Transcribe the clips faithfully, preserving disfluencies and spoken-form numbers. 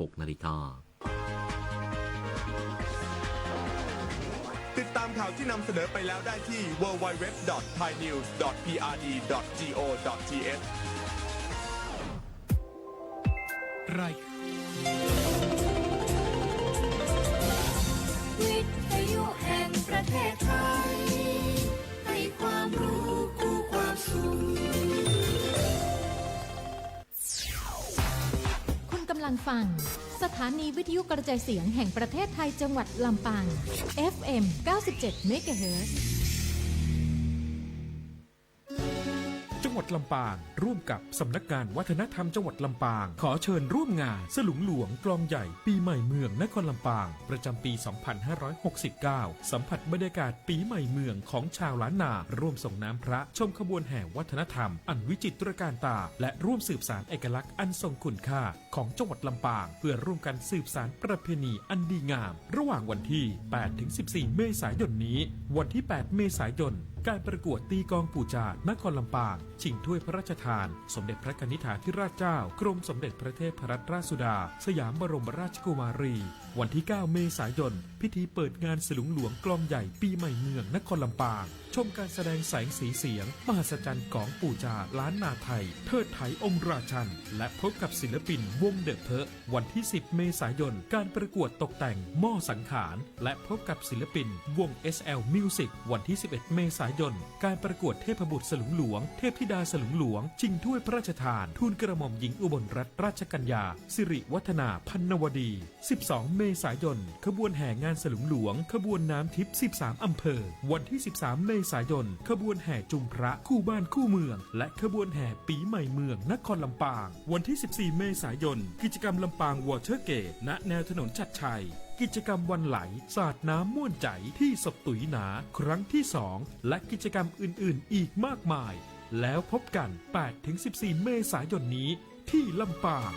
หกนาฬิกา ติดตามข่าวที่นำเสนอไปแล้วได้ที่ ดับเบิลยู ดับเบิลยู ดับเบิลยู ดอท ไทยนิวส์ ดอท พีอาร์ดี ดอท จีโอ ดอท ทีเอช ราย วิทยุแห่งประเทศไทย ให้ความรู้คู่ความสุข คุณกำลังฟัง สถานีวิทยุกระจายเสียงแห่งประเทศไทยจังหวัดลำปาง เอฟเอ็ม เก้าสิบเจ็ด เมกะเฮิรตซ์ จังหวัดลำปาง ร่วมกับสำนักงานวัฒนธรรมจังหวัดลำปาง ขอเชิญร่วมงานสลุงหลวงกลองใหญ่ปีใหม่เมืองนครลำปาง ประจำปี สองพันห้าร้อยหกสิบเก้า สัมผัสบรรยากาศปีใหม่เมืองของชาวล้านนา ร่วมส่งน้ำพระ ชมขบวนแห่วัฒนธรรมอันวิจิตรการตา และร่วมสืบสานเอกลักษณ์อันทรงคุณค่า ของจังหวัดลำปาง เพื่อร่วมกันสืบสานประเพณีอันดีงาม ระหว่างวันที่ แปดถึงสิบสี่ เมษายนนี้ วันที่ แปด เมษายน การประกวดตีกลองปู่จานครลำปาง ชิงถ้วยพระราชทาน สมเด็จพระกนิษฐาธิราชเจ้า กรมสมเด็จพระเทพรัตนราชสุดา สยามบรมราชกุมารี วันที่ เก้า เมษายน พิธีเปิดงานสลุงหลวงกลองใหญ่ปีใหม่เมืองนครลำปาง ชมการแสดงแสงสีเสียง มหัศจรรย์ของปู่จาล้านนาไทย เทิดไถองค์ราชัน และพบกับศิลปินวงเดอะเพิะ วันที่ สิบ เมษายน การประกวดตกแต่งหม้อสังขาร และพบกับศิลปินวง เอสแอล Music วันที่ สิบเอ็ด เมษายน การประกวดเทพบุตรสลุงหลวง เทพธิดาสลุงหลวง ชิงถ้วยพระราชทาน ทูลกระหม่อมหญิงอุบลรัตนราชกัญญา สิริวัฒนา พันนวดี สิบสอง เมษายน ขบวนแห่งานสลุงหลวง ขบวนน้ำทิพย์ สิบสาม อำเภอ วันที่ สิบสาม เมษายน ขบวนแห่จุมพระคู่บ้านคู่เมือง และขบวนแห่ปีใหม่เมืองนครลำปาง วันที่ สิบสี่ เมษายน กิจกรรมลำปาง Water Gate ณ แนวถนนชัดชัย กิจกรรมวันไหล สาดน้ำม่วนใจ๋ที่ศพตุ๋ยหนา ครั้งที่ สอง และกิจกรรมอื่นๆ อีกมากมาย แล้วพบกัน แปดถึงสิบสี่ เมษายนนี้ ที่ลำปาง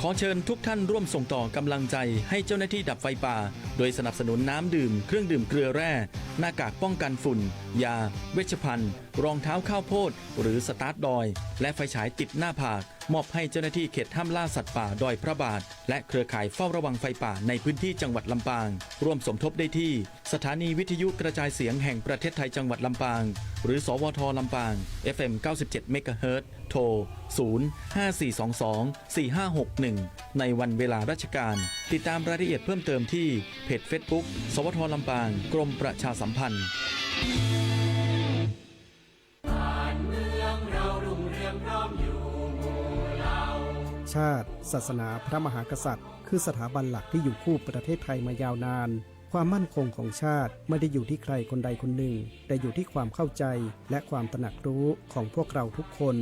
ขอเชิญทุกท่านร่วมส่งต่อกำลังใจให้เจ้าหน้าที่ดับไฟป่า โดยสนับสนุนน้ำดื่ม เครื่องดื่มเกลือแร่ หน้ากากป้องกันฝุ่น ยา เวชภัณฑ์ รองเท้าข้าวโพด หรือสตาร์ทดอย และไฟฉายติดหน้าผาก มอบให้เจ้าหน้าที่เขตห้ามล่าสัตว์ป่าดอยพระบาท และเครือข่ายเฝ้าระวังไฟป่าในพื้นที่จังหวัดลำปาง ร่วมสมทบได้ที่ สถานีวิทยุกระจายเสียงแห่งประเทศไทยจังหวัดลำปาง หรือ สวท ลำปาง เอฟเอ็ม เก้าสิบเจ็ด เมกะเฮิรตซ์ โทร ศูนย์ ห้าสี่สองสอง สี่ห้าหกหนึ่ง ในวันเวลาราชการ ติดตามรายละเอียดเพิ่มเติมที่เพจเฟซบุ๊ก สวท ลำปาง กรมประชาสัมพันธ์ บ้านเมืองเรารุ่งเรืองพร้อมอยู่หมู่เหล่า ชาติ ศาสนา พระมหากษัตริย์ คือสถาบันหลักที่อยู่คู่ประเทศไทยมายาวนาน ความมั่นคงของชาติไม่ได้อยู่ที่ใครคนใดคนหนึ่ง แต่อยู่ที่ความเข้าใจและความตระหนักรู้ของพวกเราทุกคน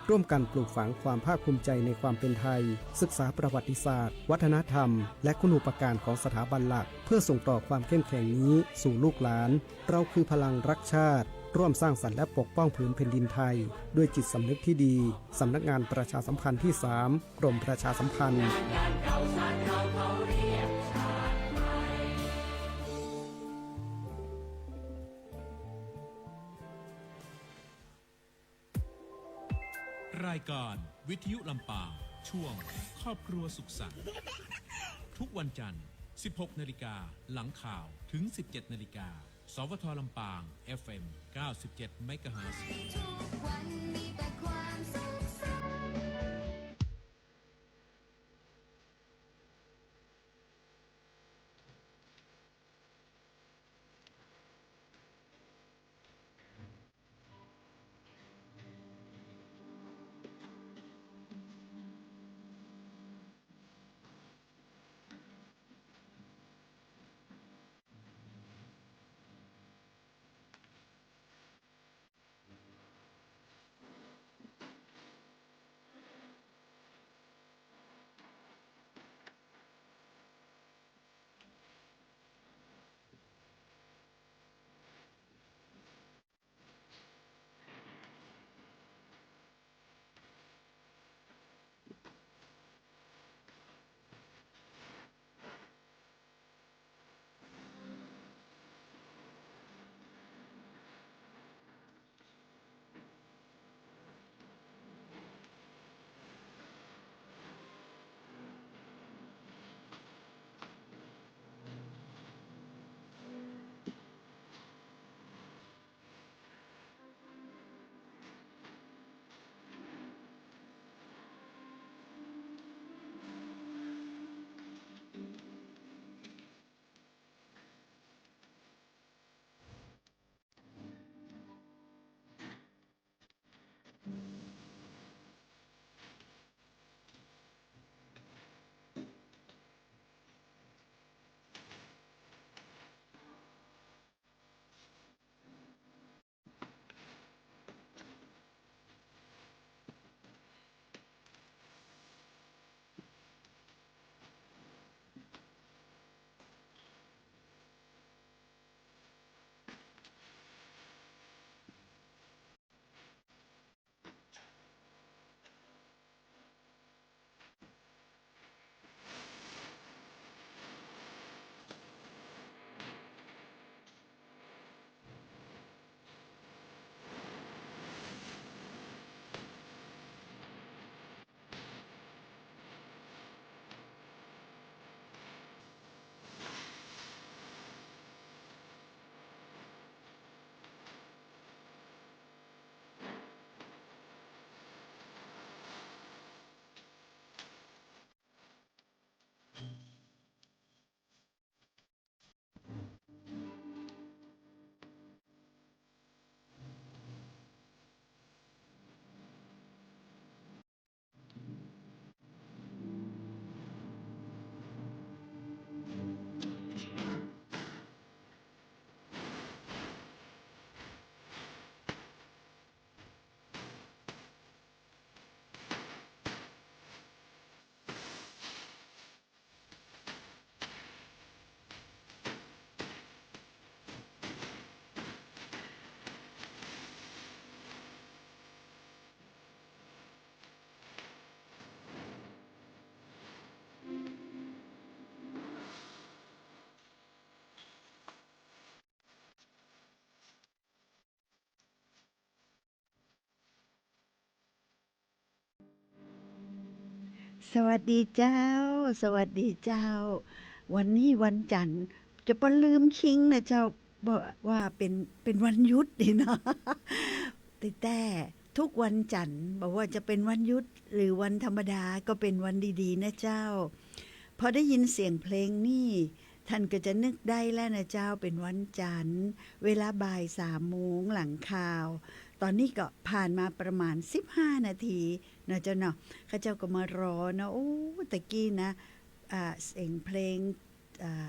ร่วมกันปลูกฝังความภาคภูมิใจในความเป็นไทย ศึกษาประวัติศาสตร์ วัฒนธรรม และคุณูปการของสถาบันหลัก เพื่อส่งต่อความเข้มแข็งนี้สู่ลูกหลาน เราคือพลังรักชาติ ร่วมสร้างสรรค์และปกป้องผืนแผ่นดินไทย ด้วยจิตสำนึกที่ดี สำนักงานประชาสัมพันธ์ที่สาม กรมประชาสัมพันธ์ รายการวิทยุลำปาง ช่วงครอบครัวสุขสันต์ ทุกวันจันทร์ สิบหกนาฬิกา หลังข่าว ถึง สิบเจ็ดนาฬิกา สวท ลำปาง เอฟเอ็ม เก้าสิบเจ็ด เมกะเฮิรตซ์ ทุกวันมีแต่ความสุขสันต์ เ สวัสดีเจ้า สวัสดีเจ้า วันนี้วันจันทร์ จะบ่ลืมคิงนะเจ้า บ่ว่าเป๋น เป๋นวันหยุดนี่เนาะ แต่ แต่ทุกวันจันทร์ บ่ว่าจะเป๋นวันหยุดหรือวันธรรมดา ก็เป๋นวันดีๆ นะเจ้า พอได้ยินเสียงเพลงนี่ ท่านก็จะนึกได้แล้วนะเจ้า เป๋นวันจันทร์ เวลาบ่ายสามโมงหลังข่าว ต๋อนนี้ก็ผ่านมาประมาณสิบห้านาทีนะเจ้าเนาะ ข้าเจ้าก็มารอเนาะ โอ้ ตะกี้นะ อ่า เสียงเพลง อ่า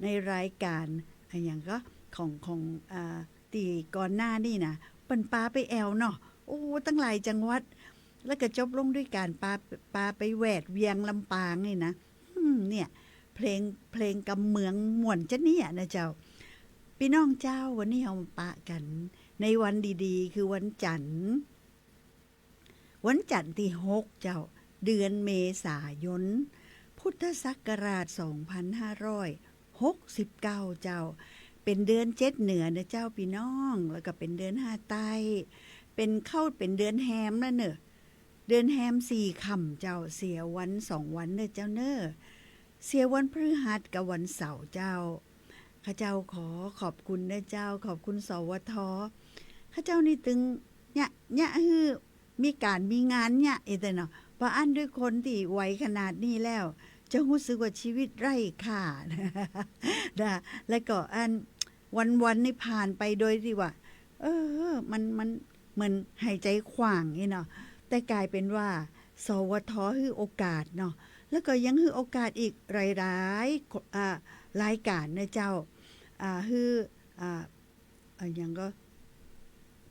ในรายก๋าน อะหยังก็ ของ ของ อ่า ตี้ก่อนหน้านี่นะ เปิ้นปาไปแอ่วเนาะ โอ้ ตั้งหลายจังหวัด แล้วก็จบลงด้วยก๋านปา ปาไปแหวดเวียงลำปางนี่นะ อืม เนี่ย เพลง เพลงกำเมืองม่วนจะเนี่ยนะเจ้า ปี้น้องเจ้า วันนี้เฮามาปะกั๋น ในวันดีๆ คือวันจันทร์ วันจันทร์ตี้หกเจ้า เดือนเมษายน พุทธศักราชสองพันห้าร้อยหกสิบเก้าเจ้า เป๋นเดือนเจ็ดเหนือนะเจ้าปี้น้อง แล้วก็เป๋นเดือนห้าใต้ เป๋น เข้าเป๋นเดือนแฮมแล้วเน่อ เดือนแฮมสี่ค่ำเจ้า เสียวันสองวันเน่อเจ้าเน่อ เสียวันพฤหัสกับวันเสาร์เจ้า ข้าเจ้าขอขอบคุณนะเจ้า ขอบคุณ สวท ข้าเจ้านี่ตึง เยียะ เยียะหื้อ มีก๋านมีงานเยียะ เออ แต่เนาะ บ่อั้นด้วยคนตี้วัยขนาดนี้แล้ว จะฮู้สึกว่าชีวิตไร้ค่า นะ แล้วก็อัน วันๆ นี่ผ่านไปโดยตี้ว่า เออ มัน มันเหมือนหายใจ๋ขว้างนี่เนาะ แต่ก๋ายเป๋นว่า สวท หื้อโอกาสเนาะ แล้วก็ยังหื้อโอกาสอีกหลายๆ อ่า รายก๋านนะเจ้า อ่า หื้อ อ่า อะหยังก็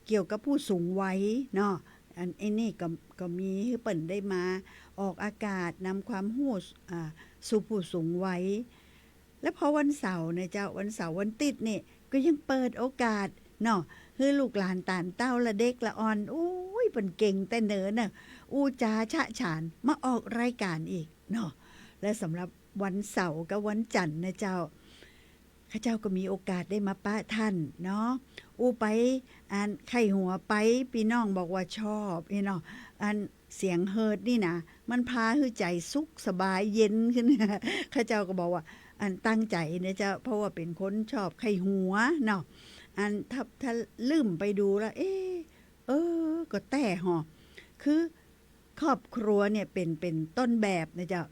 เกี่ยวกับผู้สูงวัยเนาะ อัน ไอ้นี่ก็ ก็มีหื้อเปิ้นได้มาออกอากาศ นำความฮู้ อ่า สู่ผู้สูงวัย แล้วพอวันเสาร์นะเจ้า วันเสาร์วันติ๊ดนี่ ก็ยังเปิดโอกาสเนาะ หื้อลูกหลานต่างเต้าละเด็กละอ่อน โอ้ย เปิ้นเก่งแต่เนิ่นเน่อ อู้จ๋าฉะฉาน มาออกรายก๋านอีกเนาะ และสำหรับวันเสาร์กับวันจันทร์นะเจ้า ข้าเจ้าก็มีโอกาสได้มาปะท่านเนาะ อู้ไป อัน ใค่หัวไป ปี้น้องบอกว่าชอบนี่เนาะ อัน เสียงเฮิร์ดนี่นะ มันพาหื้อใจ๋สุขสบายเย็นขึ้น ข้าเจ้าก็บอกว่า อัน ตั้งใจ๋นะเจ้า เพราะว่าเป๋นคนชอบใค่หัวเนาะ อัน ถ้า ถ้าลืมไปดูแล้ว เอ๊ะ เออ ก็แต๊ห่อ คือ ครอบครัวเนี่ยเป๋น เป๋นต้นแบบนะเจ้า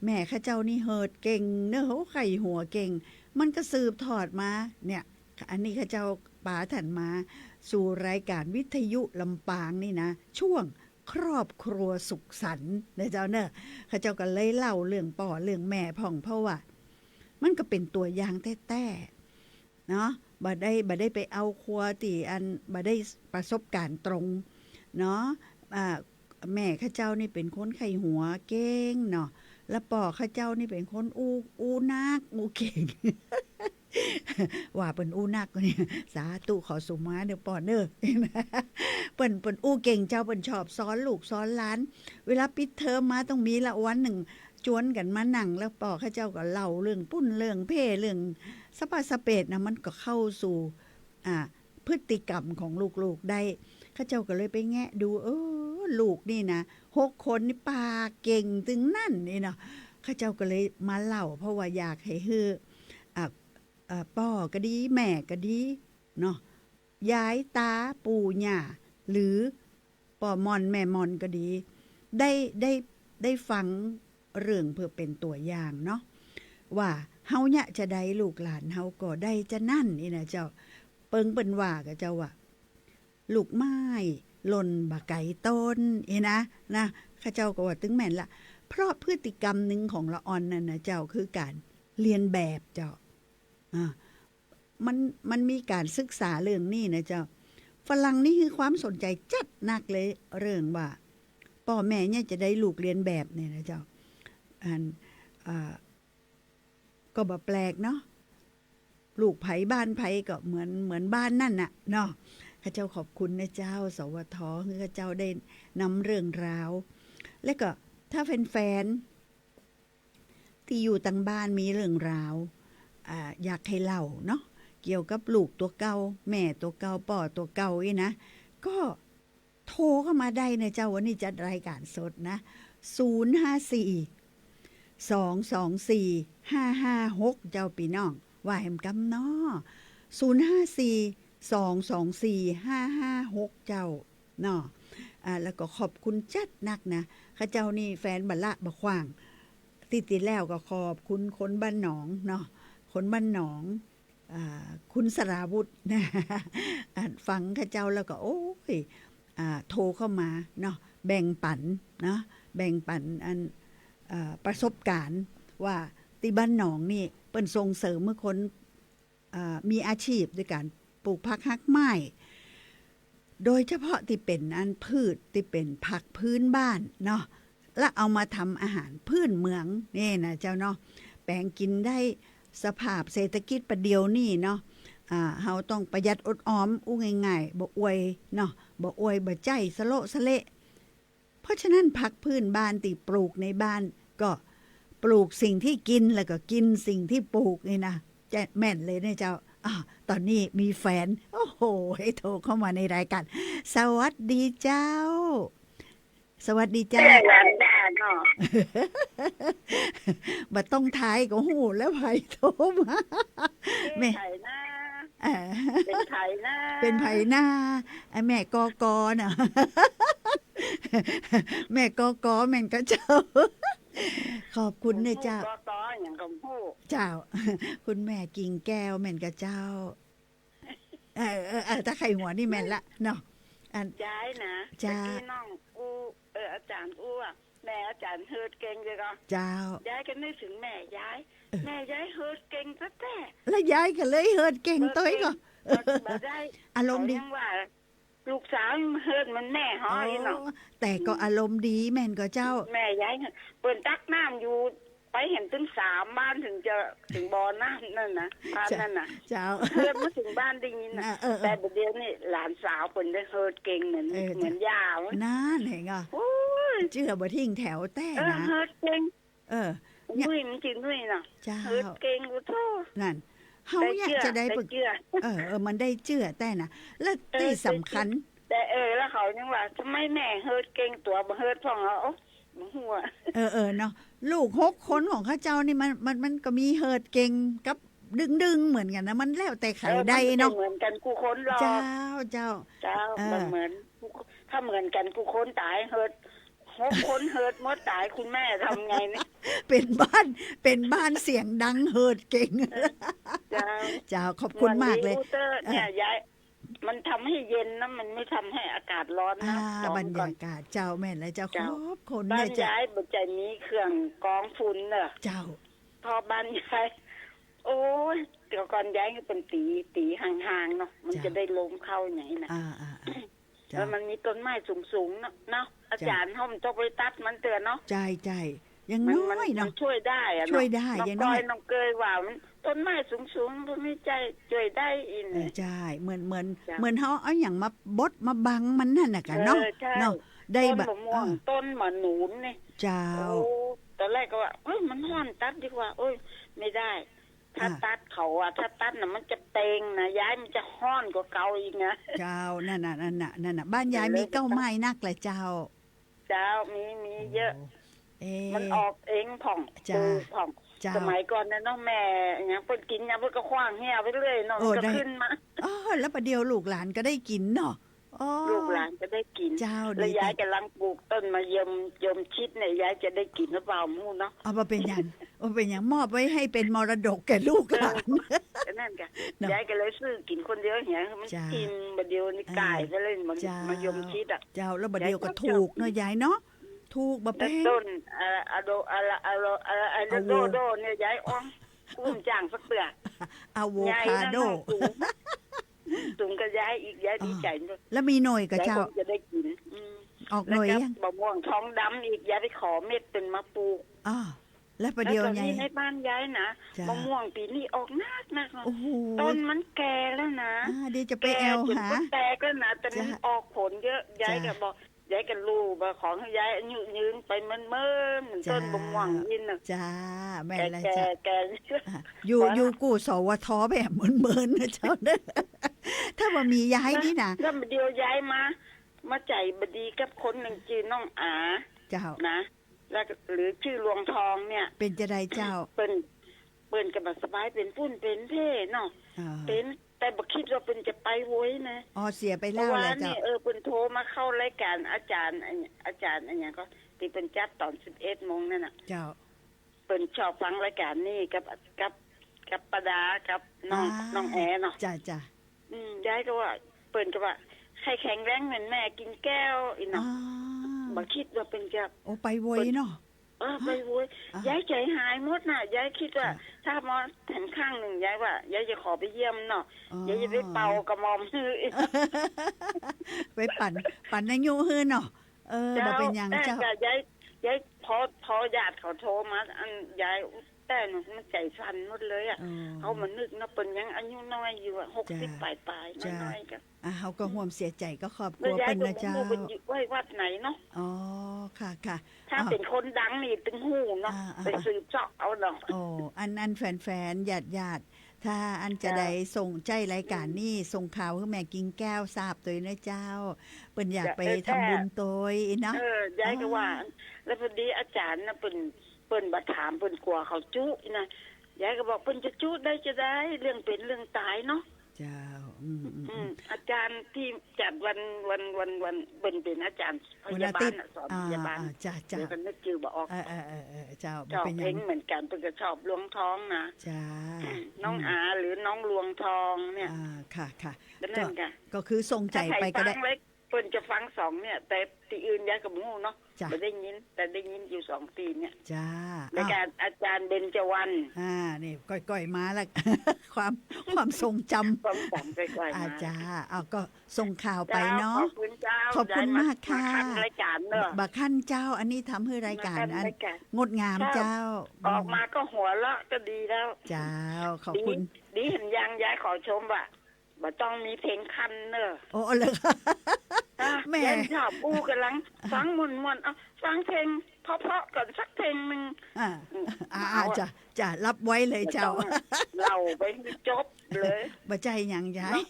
แม่ข้าเจ้านี่เฮิร์ดเก่งเน่อ โห ใค่หัวเก่ง มันก็สืบทอดมา เนี่ย อันนี้ข้าเจ้าปาท่านมาสู่รายก๋านวิทยุลำปางนี่นะ ช่วงครอบครัวสุขสันต์นะเจ้าเน่อ ข้าเจ้าก็เลยเล่าเรื่องป้อเรื่องแม่พ่อง เพราะว่ามันก็เป๋นตั๋วอย่างแต๊ๆ เนาะ บ่ได้ บ่ได้ไปเอาครัวตี้อัน บ่ได้ประสบก๋ารณ์ตรงเนาะ อ่า แม่ข้าเจ้านี่เป๋นคนใค่หัวเก่งเนาะ แล้วป้อข้าเจ้านี่เป๋นคนอู้ อู้นัก อู้เก่ง ว่าเปิ้นอู้นักนี่ สาธุขอสุมาเน่อป้อเน่อ เปิ้น เปิ้นอู้เก่งเจ้า เปิ้นชอบสอนลูกสอนหลาน เวลาปิดเทอมมาต้องมีละวันนึ่ง จวนกั๋นมานั่ง แล้วป้อข้าเจ้าก็เล่าเรื่องปุ้นเรื่องเพ่เรื่องสะปาสะเปดนะ มันก็เข้าสู่ อ่า พฤติกรรมของลูกๆ ได้ ข้าเจ้าก็เลยไปแงะดู เออ ลูกนี่นะ หกคนนี่ปากเก่งตึงนั้นนี่เนาะ ข้าเจ้าก็เลยมาเล่า เพราะว่าอยากหื้อ อ่า อ่า ป้อก็ดี แม่ก็ดีเนาะ ยายต๋าปู่ย่า หรือป้อหม่อนแม่หม่อนก็ดี ได้ ได้ ได้ฟังเรื่องเปื้อเป๋นตั๋วอย่างเนาะ ว่าเฮาเยียะจาใดลูกหลานเฮาก็ได้จานั้นนี่นะเจ้า เปิงเปิ้นว่ากับเจ้าว่า ลูกไม้หล่นบ่ไก๋ต้น นี่นะ นะ ข้าเจ้าก็ว่าตึงแม่นละ เพราะพฤติกรรมนึ่งของละอ่อนนั่นนะเจ้า คือก๋านเลียนแบบเจ้า อ่า มัน มันมีก๋านศึกษาเรื่องนี้นะเจ้า ฝรั่งนี่หื้อความสนใจ๋จัดนักเลย เรื่องว่าป้อแม่เนี่ยจะได้ลูกเลียนแบบเนี่ยนะเจ้า อัน อ่า ก็บ่แปลกเนาะ ลูกใผบ้านใผก็เหมือน เหมือนบ้านนั่นน่ะเนาะ ข้าเจ้าขอบคุณนะเจ้า สวท หื้อข้าเจ้าได้นำเรื่องราว และก็ถ้าแฟนๆ ตี้อยู่ตังบ้านมีเรื่องราว อ่า อยากหื้อเล่าเนาะ เกี่ยวกับลูกตั๋วเก่า แม่ตั๋วเก่า ป้อตั๋วเก่าอี้นะ ก็โทรเข้ามาได้นะเจ้า วันนี้จัดรายก๋านสดนะ ศูนย์ห้าสี่ สองสองสี่ ห้าห้าหก เจ้าปี้น้อง ว่าแหมกำเนาะ ศูนย์ห้าสี่ สองสองสี่ ห้าห้าหก เจ้าเนาะ อ่า แล้วก็ขอบคุณจัดนักนะ ข้าเจ้านี่แฟนบ่ละบ่ขว้าง ตี้ ตี้แล้วก็ขอบคุณคนบ้านหนองเนาะ คนบ้านหนอง อ่า คุณสราวุธ นะ อ่า ฟังข้าเจ้าแล้วก็ โอ้ย อ่า โทรเข้ามาเนาะ แบ่งปันเนาะ แบ่งปันอัน เอ่อ ประสบการณ์ว่าตี้บ้านหนองนี่เปิ้นส่งเสริมหื้อคน อ่า มีอาชีพโดยก๋านปลูกผักฮากไม้ โดยเฉพาะตี้เป๋นอันพืชตี้เป๋นผักพื้นบ้านเนาะ และเอามาทำอาหารพื้นเมืองนี่นะเจ้าเนาะ แป๋งกิ๋นได้ สภาพเศรษฐกิจปัจจุบันนี้เนาะ อ่า เฮาต้องประหยัดอดออม อู้ง่ายๆ บ่อวยเนาะ บ่อวย บ่ใจ๊สะโละสะเละ เพราะฉะนั้นผักพื้นบ้านตี้ปลูกในบ้านก็ปลูกสิ่งที่กิน แล้วก็กินสิ่งที่ปลูกนี่นะ จะแม่นเลยเนี่ยเจ้า อ่า ตอนนี้มีแฟน โอ้โห โทรเข้ามาในรายการ สวัสดีเจ้า สวัสดีเจ้า แม่หวานดาเนาะ บ่ต้องทายก็ฮู้แล้วใผโทรมา แม่ เอ๊ะ ใผนะ เอ่อ เป๋นใผนะ เป๋นใผนะ ไอ้แม่กอกอน่ะ แม่กอกอแม่นก่อเจ้า ขอบคุณเน่อเจ้า กอกอหยังก็ฮู้ เจ้า คุณแม่กิ่งแก้วแม่นก่อเจ้า เออ เออ เออ ถ้าใค่หัวนี่แม่นละเนาะ อัน ยายนะ เจ้า ตะกี้น้องอู้ เออ อาจ๋ารย์อู้อะ แม่อาจ๋ารย์เฮิดเก่งเลยก็ เจ้า ยายก็นึกเถิงแม่ยาย เออ แม่ยายเฮิดเก่งแต๊ๆ แล้วยายก็เลยเฮิดเก่งตวยก่อ เฮิดเก่ง บ่ได้ อารมณ์ดี เขายังว่า ลูกสาวเฮิดเหมือนแม่ฮ้อ อ๋อ อีเนาะ แต่ก็อารมณ์ดีแม่นก่อเจ้า แม่ยาย เปิ้นตักน้ำอยู่ ไปหั้นตึงสามบ้านเถิงจะเถิงบ่อน้ำนั่นนะ บ้านนั่นน่ะ เจ้า เฮิดมาเถิงบ้านได้ยินน่ะ เออ เออ เออ แต่บ่าเดี่ยวนี้หลานสาวเปิ้นได้เฮิดเก่งเหมือน เออ เหมือนย่าเว้ย นั่นเห็นก่อ โอ้ย เจื้อบ่ทิ้งแถวแต๊ เออ นะ เฮิดเก่ง เออ เนี่ย นุ้ยมันจื้อนุ้ยน่ะ เจ้า เฮิดเก่ง โอ้โธ่ นั่น เฮาเนี่ยจะได้ ได้เจื้อ ปึก ได้เจื้อ เออ เออ มันได้เจื้อแต๊นะ และ เออ ตี้สำคัญ ได้เจื้อ แต่ เออ แล้วเขายังว่า ทำไมแม่เฮิดเก่ง ตั๋วบ่เฮิดพ่อง เอา โอ๊ะ บ่ฮู้อะ เออ เออ เนาะ ลูกหกคนของข้าเจ้านี่มัน มัน มันก็มีเฮิดเก่งกับดึงๆ เหมือนกั๋นนะ มันแล้วแต่ใผได้เนาะ เออ มันบ่เหมือนกั๋นกู้คนหรอก เจ้า เจ้า เจ้า เออ บ่เหมือนกู้คน ถ้าเหมือนกั๋นกู้คนต๋าย เฮิด หกคนเฮิดหมดต๋าย คุณแม่ทำไงเนี่ย เป๋นบ้าน เป๋นบ้านเสียงดังเฮิดเก่ง เออ เจ้า เจ้า ขอบคุณมากเลย ม่วนดีอู้เต๊อะ เออ เนี่ย ยาย มันทำให้เย็นนะ มันไม่ทำให้อากาศร้อนนะ อ่า ร้อนก่อน บรรยากาศ เจ้า แม่นแล้วเจ้า เจ้า ขอบคุณ บ้าน เนี่ยเจ้า ยายบ่ใจ้มีเครื่องกรองฝุ่นเนอะ เจ้า เพราะบ้านยาย โอ้ย แต่ก่อนยายก็เป๋นตี๋ ตี๋ห่างๆ เนาะ มัน เจ้า จะได้ลมเข้าไงนะ อ่า อ่า อ่า เจ้า แล้วมันมีต้นไม้สูงๆ เนาะ เนาะ อาจ๋ารย์ เจ้า เฮาบ่ต้องไปตัดมันเตื้อเนาะ ใจ้ ใจ้ อย่างน้อยเนาะ มัน มัน มันช่วยได้อะเนาะ ช่วยได้ อย่างน้อย น้องก้อย น้องเกยว่ามัน ต้นไม้สูงๆ มันก็มีใจ้ ช่วยได้อีก เออ เนี่ย ใจ้ เหมือน เหมือน เจ้า เหมือนเฮาเอาหยังมาบดมาบังมันนั่นน่ะกะเนาะ เออ ใจ้ เนาะ ได้ ต้น บะ มะม่วง เออ ต้นมะหนุนนี่ เจ้า โอ้ ตอนแรกก็ว่า เอ้ย มันฮ้อน ตัดดีกว่า โอ้ย ไม่ได้ ถ้า อ่ะ ตัดเขาอะ ถ้าตัดน่ะมันจะเต็งนะ ยาย มันจะฮ้อนกว่าเก่าอีกนะ เจ้า นั่นน่ะ นั่นน่ะ นั่นน่ะ บ้านยายมีเก้าไม้นักแหละเจ้า เจ้า มี มีเยอะ โอ้ เอ๊ะ มันออกเองพ่อง เจ้า ปลูกพ่อง เจ้า สมัยก่อนนะเนาะ แม่หยังเปิ้นกิ๋นหยังเปิ้นก็ขว้างเหี้ยไปเรื่อยเนาะ โอ้ มันก็ ได้ ขึ้นมา อ๋อ แล้วประเดี๋ยวลูกหลานก็ได้กิ๋นเนาะ อ๋อ ลูกหลานก็ได้กิ๋น เจ้า แล้ว ดี ยายกำลังปลูกต้นมะยม ยมชิดเนี่ย ยายจะได้กิ๋นหรือเปล่าไม่รู้เนาะ เอามาเป๋นหยัง เอาเป๋นหยัง มอบไว้ให้เป๋นมรดกแก่ลูกหลาน เออ ก็นั่นกะ เนาะ ยายก็เลยซื้อกิ๋นคนเดียวเหีย มัน เจ้า อิ่ม บ่าเดี่ยวนี้ เออ ก๋ายไปเลย มัน เจ้า มะยมชิดอะ เจ้า แล้วบ่าเดี่ยวก็ถูกเนาะยายเนาะ ถูกบ่าแพง แล้วต้น เอ่อ อะโว อะโว อะโว อะโว อะโวคาโดเนี่ย ยายอ้อง บ่ฮู้จักสักเตื้อ อะโวคาโด ใหญ่นะ สูง สูงกว่ายายอีก ยายดีใจ๋เนาะ อ๋อ แล้วมีหน่วยก่อเจ้า ยายคงจะได้กิ๋น อืม ออกหน่วยยัง แล้วก็มะม่วงทองดำอีก ยายไปขอเม็ดเปิ้นมาปลูก อ๋อ แล้วประเดี๋ยว แล้วต๋อนนี้ ไง ในบ้านยายนะ เจ้า มะม่วงปี๋นี้ออกนักๆ เนาะ โอ้โห ต้นมันแก่แล้วนะ อ่า เดี๋ยวจะไปแอ่วหา แก่จ๋นก็แตกแล้วนะ แต่มัน เจ้า ออกผลเยอะ ยายก็ เจ้า บอก ยายก็ฮู้ว่าของยายอายุยืนไปเมินๆ เหมือน เจ้า ต้นมะม่วงนี่นะ เจ้า แม่นแล้ว แก่ๆ เจ้า แก่ อ่ะ อยู่ พอละ อยู่กู้ สวท แบบเมินๆ นะเจ้าเนอะ ถ้าบ่มียายนี่นะ แล้ว แล้วเดี๋ยวยายมา มาใจ๋บ่ดีกับคนนึ่งจื้อน้องอา เจ้า นะ แล้วก็ หรือจื้อลวงทองเนี่ย เป๋นจาใดเจ้า เปิ้น เปิ้นก็บ่สบาย เป๋นปุ้นเป๋นเพ่เนาะ อ๋อ เป๋น แต่บ่กึ๊ดว่าเปิ้นจะไปโวยนะ อ๋อ เสียไปแล้วแหละเจ้า เพราะว่านี่ เออ เปิ้นโทรมาเข้ารายก๋านอาจ๋ารย์ อา อาจ๋ารย์อะหยังก็ ตี้เปิ้นจัดต๋อนสิบเอ็ดโมงนั่นน่ะ เจ้า เปิ้นชอบฟังรายก๋านนี่กับ กับ กับป้าดา กับน้อง อ๋อ น้องแอเนาะ จ้ะ จ้ะ อืม ยายก็ว่า เปิ้นก็ว่า ให้แข็งแรงเหมือนแม่กิ่งแก้ว อี้เนาะ อ๋อ บ่กึ๊ดว่าเปิ้นจะ โอ้ ไปโวยเนาะ เออ ไปโวย อ่ะ ยายใจ๋หายหมดน่ะ ยายกึ๊ดว่า จ้ะ ถ้ามาเถิงครั้งนึ่ง ยายว่า ยายจะขอไปเยี่ยมเนาะ อ๋อ ยายจะไปเป่ากระหม่อมหื้อ ไปปั่น ปั่นอายุหื้อเนาะ เออ เจ้า บ่เป๋นหยัง เออ เจ้า แต่ยาย ยาย พอ พอญาติเขาโทรมา อันยาย แต่หนูมันใจ๋สั่นหมดเลยอะ อ๋อ เฮามานึกเนาะ เปิ้นยังอายุน้อยอยู่อะ หกสิบ จ้ะ ป๋ายๆ จ้ะ น้อยๆ ก็ อ่ะ เฮาก็ฮ่วมเสียใจ๋กับครอบครัวเปิ้นนะเจ้า แล้วยายก็บ่ฮู้เปิ้นอยู่ไว้วัดไหนเนาะ อ๋อ ค่ะ ค่ะ ถ้า อ้าว เป๋นคนดังนี่ตึงฮู้เนาะ อ่า อ่า ไปสืบเสาะเอาเนาะ โอ้ อัน อันแฟนๆ ญาติๆ ถ้าอันจะ เจ้า ได้ส่ง ใจ๊รายก๋านนี่ อืม ส่งข่าวหื้อแม่กิ่งแก้วทราบตวยนะเจ้า เปิ้นอยากไป เออ ทำบุญตวยนะ เออ ยายก็ว่า อ๋อ แล้วพอดีอาจ๋ารย์น่ะ เปิ้น เปิ้นบ่ถาม เปิ้นกั๋วเขาจุ๊นะ ยายก็บอก เปิ้นจะจุ๊ได้จาใด เรื่องเป๋นเรื่องต๋ายเนาะ เจ้า อืม อืม อืม อืม อาจ๋ารย์ตี้จัดวัน วัน วัน วัน เปิ้นเป๋นอาจ๋ารย์พยาบาลน่ะ วันอาทิตย์ สอนพยาบาล อ่า อ่า จ้ะ จ้ะ เดี๋ยวก็นึกจื้อบ่ออก เออ เออ เออ เออ เจ้า บ่เป๋นหยัง ชอบเป๋นเหมือนกั๋น เปิ้นก็ชอบลวงทองนะ จ้า อืม น้อง อืม อา หรือน้องลวงทองเนี่ย อ่า ค่ะ ค่ะ ก็นั่น ก็ ค่ะ ก็คือส่งใจ๋ไปก็ได้ ถ้าใผฟังแล้ว เปิ้นจะฟังสองเนี่ย แต่ตี้อื่นยายก็บ่ฮู้เนาะ จ้ะ บ่ได้ยิน แต่ได้ยินอยู่สองตี้เนี่ย จ้า รายก๋าน อ้าว อาจ๋ารย์เบญจวรรณ อ่า นี่ก้อยๆ มาละ ความ ความทรงจ๋ำ ความจ๋ำก้อยๆ อ่า มา จ้า อ้าว ก็ส่งข่าวไปเนาะ เจ้า ขอบคุณเจ้า ขอบคุณมากค่ะ ยายมา มาคั้นรายก๋านเนาะ บ่คั้นเจ้า อันนี้ทำหื้อรายก๋าน มาคั้น อัน รายก๋าน งดงาม เจ้า เจ้า อืม ออกมาก็หัวเราะก็ดีแล้ว เจ้า ขอบคุณ ดี ดีหันยัง ยายขอชมว่า บ่ต้องมีเพลงคันเนอะ โอ้ เหรอคะ อ่ะ แหม ยายชอบอู้ ก่ำลังฟังม่วนๆ เอาฟังเพลงเพราะๆ ก่อนสักเพลงนึ่ง อ่า อืม อ่า เอาอะ จ้ะ จ้ะ รับไว้เลยเจ้า บ่ต้องเล่าไปหื้อจบเลย บ่ใจ้หยังยาย เนาะ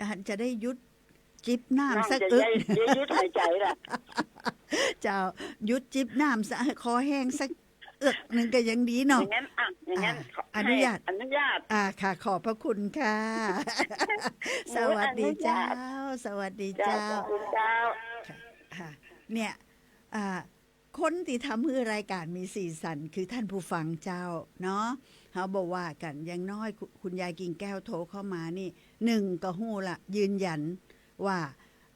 อ่า จะได้หยุดจิบน้ำสักอึก น้องจะได้ ได้หยุดหายใจ๋ละ เจ้า หยุดจิบน้ำสัก คอแห้งสัก เอือกนึ่งก็ยังดีเนาะ อย่างนั้น อ่ะ อย่างนั้น อ่า ขอ อนุญาต ให้อนุญาต อ่า ค่ะ ขอบพระคุณค่ะ โอ้ย สวัสดีเจ้า อนุญาต สวัสดีเจ้า เจ้า ขอบคุณเจ้า ค่ะ ค่ะ เนี่ย อ่า คนตี้ทำหื้อรายก๋านมีสีสันคือท่านผู้ฟังเจ้าเนาะ เฮาบ่ว่ากั๋น อย่างน้อยคุ คุณยายกิ่งแก้วโทรเข้ามานี่ นึ่งก็ฮู้ละ ยืนยันว่า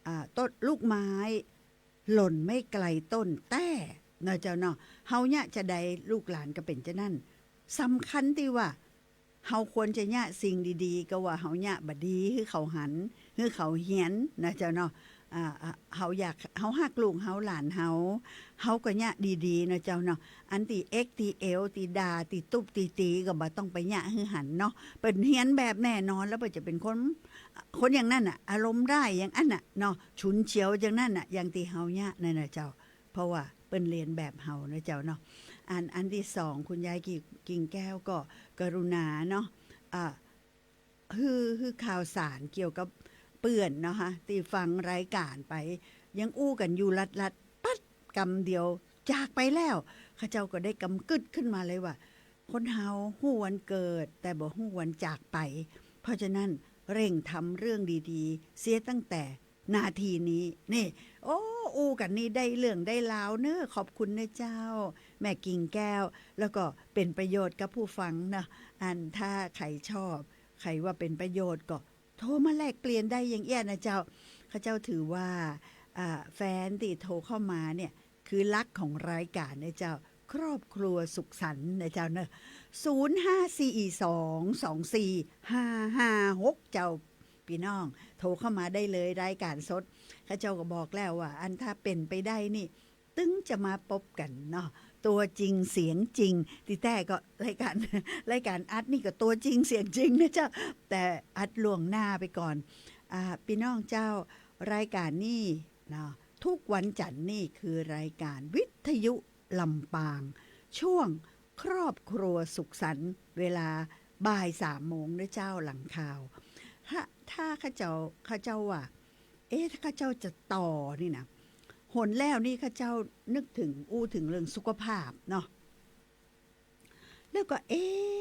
อ่า ต้น ลูกไม้ หล่นไม่ไกลต้นแต๊เนาะเจ้าเนาะ เฮาเยียะจาใดลูกหลานก็เป๋นจานั้น สำคัญตี้ว่า เฮาควรจะเยียะสิ่งดีๆ ก็ว่าเฮาเยียะบ่ดีหื้อเขาหัน หื้อเขาเฮียนนะเจ้าเนาะ อ่า อ่า เฮาอยาก เฮาฮักลูกเฮาหลานเฮา เฮาก็เยียะดีๆ นะเจ้าเนาะ อันตี้เอ็กตี้เอว ตี้ด่า ตี้ตุ๊บตี้ตี๋ ก็บ่ต้องไปเยียะหื้อหันเนาะ เปิ้นเฮียนแบบแน่นอน แล้วเปิ้นจะเป๋นคน คนอย่างนั้นน่ะ อารมณ์ร้ายอย่างอั้นน่ะเนาะ ฉุนเฉียวอย่างนั้นน่ะ อย่างตี้เฮาเยียะนั่นน่ะเจ้า เพราะว่าเปิ้นเลียนแบบเฮานะเจ้าเนาะ อัน อันตี้สอง คุณยายกิ่ง กิ่งแก้วก็กรุณาเนาะ อ่า หื้อ หื้อข่าวสารเกี่ยวกับเปื้อนเนาะคะ ตี้ฟังรายก๋านไป ยังอู้กั๋นอยู่ลัดๆ ปั๊ด กำเดียวจากไปแล้ว ข้าเจ้าก็ได้กำกึ๊ดขึ้นมาเลยว่า คนเฮาฮู้วันเกิด แต่บ่ฮู้วันจากไป เพราะฉะนั้นเร่งทำเรื่องดีๆ เสียตั้งแต่นาทีนี้ นี่ โอ้ อู้กั๋นนี่ได้เรื่องได้ราวเนอะ ขอบคุณนะเจ้า แม่กิ่งแก้ว แล้วก็เป๋นประโยชน์กับผู้ฟังเนาะ อันถ้าใผชอบ ใผว่าเป๋นประโยชน์ก็โทรมาแลกเปลี่ยนได้อย่างเอี้ยนะเจ้า ข้าเจ้าถือว่า อ่า แฟนตี้โทรเข้ามาเนี่ย คือรักของรายก๋านนะเจ้า ครอบครัวสุขสันต์นะเจ้าเนอะ ศูนย์ห้าสี่สองสองสี่ห้าห้าหก เจ้า ปี้น้อง โทรเข้ามาได้เลย รายก๋านสด ข้าเจ้าก็บอกแล้วว่า อันถ้าเป๋นไปได้นี่ ตึงจะมาปบกั๋นเนาะ ตั๋วจริงเสียงจริง ตี้แต๊ก็รายก๋าน รายก๋านอัดนี่ก็ตั๋วจริงเสียงจริงนะเจ้า แต่อัดล่วงหน้าไปก่อน อ่า ปี้น้องเจ้า รายก๋านนี่เนาะ ทุกวันจันทร์นี่คือรายก๋านวิทยุลำปาง ช่วงครอบครัวสุขสันต์ เวลาบ่ายสามโมงนะเจ้า หลังข่าว ถ้า ถ้าข้าเจ้า ข้าเจ้าว่า เอ๊ะ ถ้าข้าเจ้าจะต่อนี่นะ หนแล้วนี่ข้าเจ้านึกเถิง อู้เถิงเรื่องสุขภาพเนาะ แล้วก็ เอ๊ะ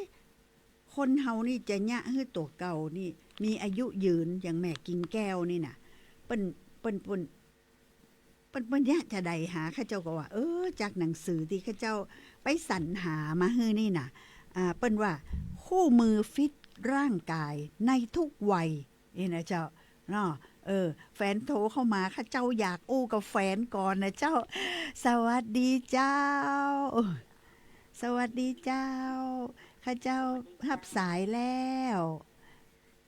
คนเฮานี่จะเยียะหื้อตั๋วเก่านี่มีอายุยืน อย่างแม่กิ่งแก้วนี่น่ะ เปิ้น เปิ้น เปิ้น เปิ้น เปิ้นเยียะจาใดหา ข้าเจ้าก็ว่า เออ จากหนังสือตี้ข้าเจ้าไปสรรหามาหื้อนี่น่ะ อ่า เปิ้นว่า คู่มือฟิตร่างกายในทุกวัย นี่นะเจ้า เนาะ เออ แฟนโทรเข้ามา ข้าเจ้าอยากอู้กับแฟนก่อนนะเจ้า สวัสดีเจ้า สวัสดีเจ้า ข้าเจ้าฮับสายแล้ว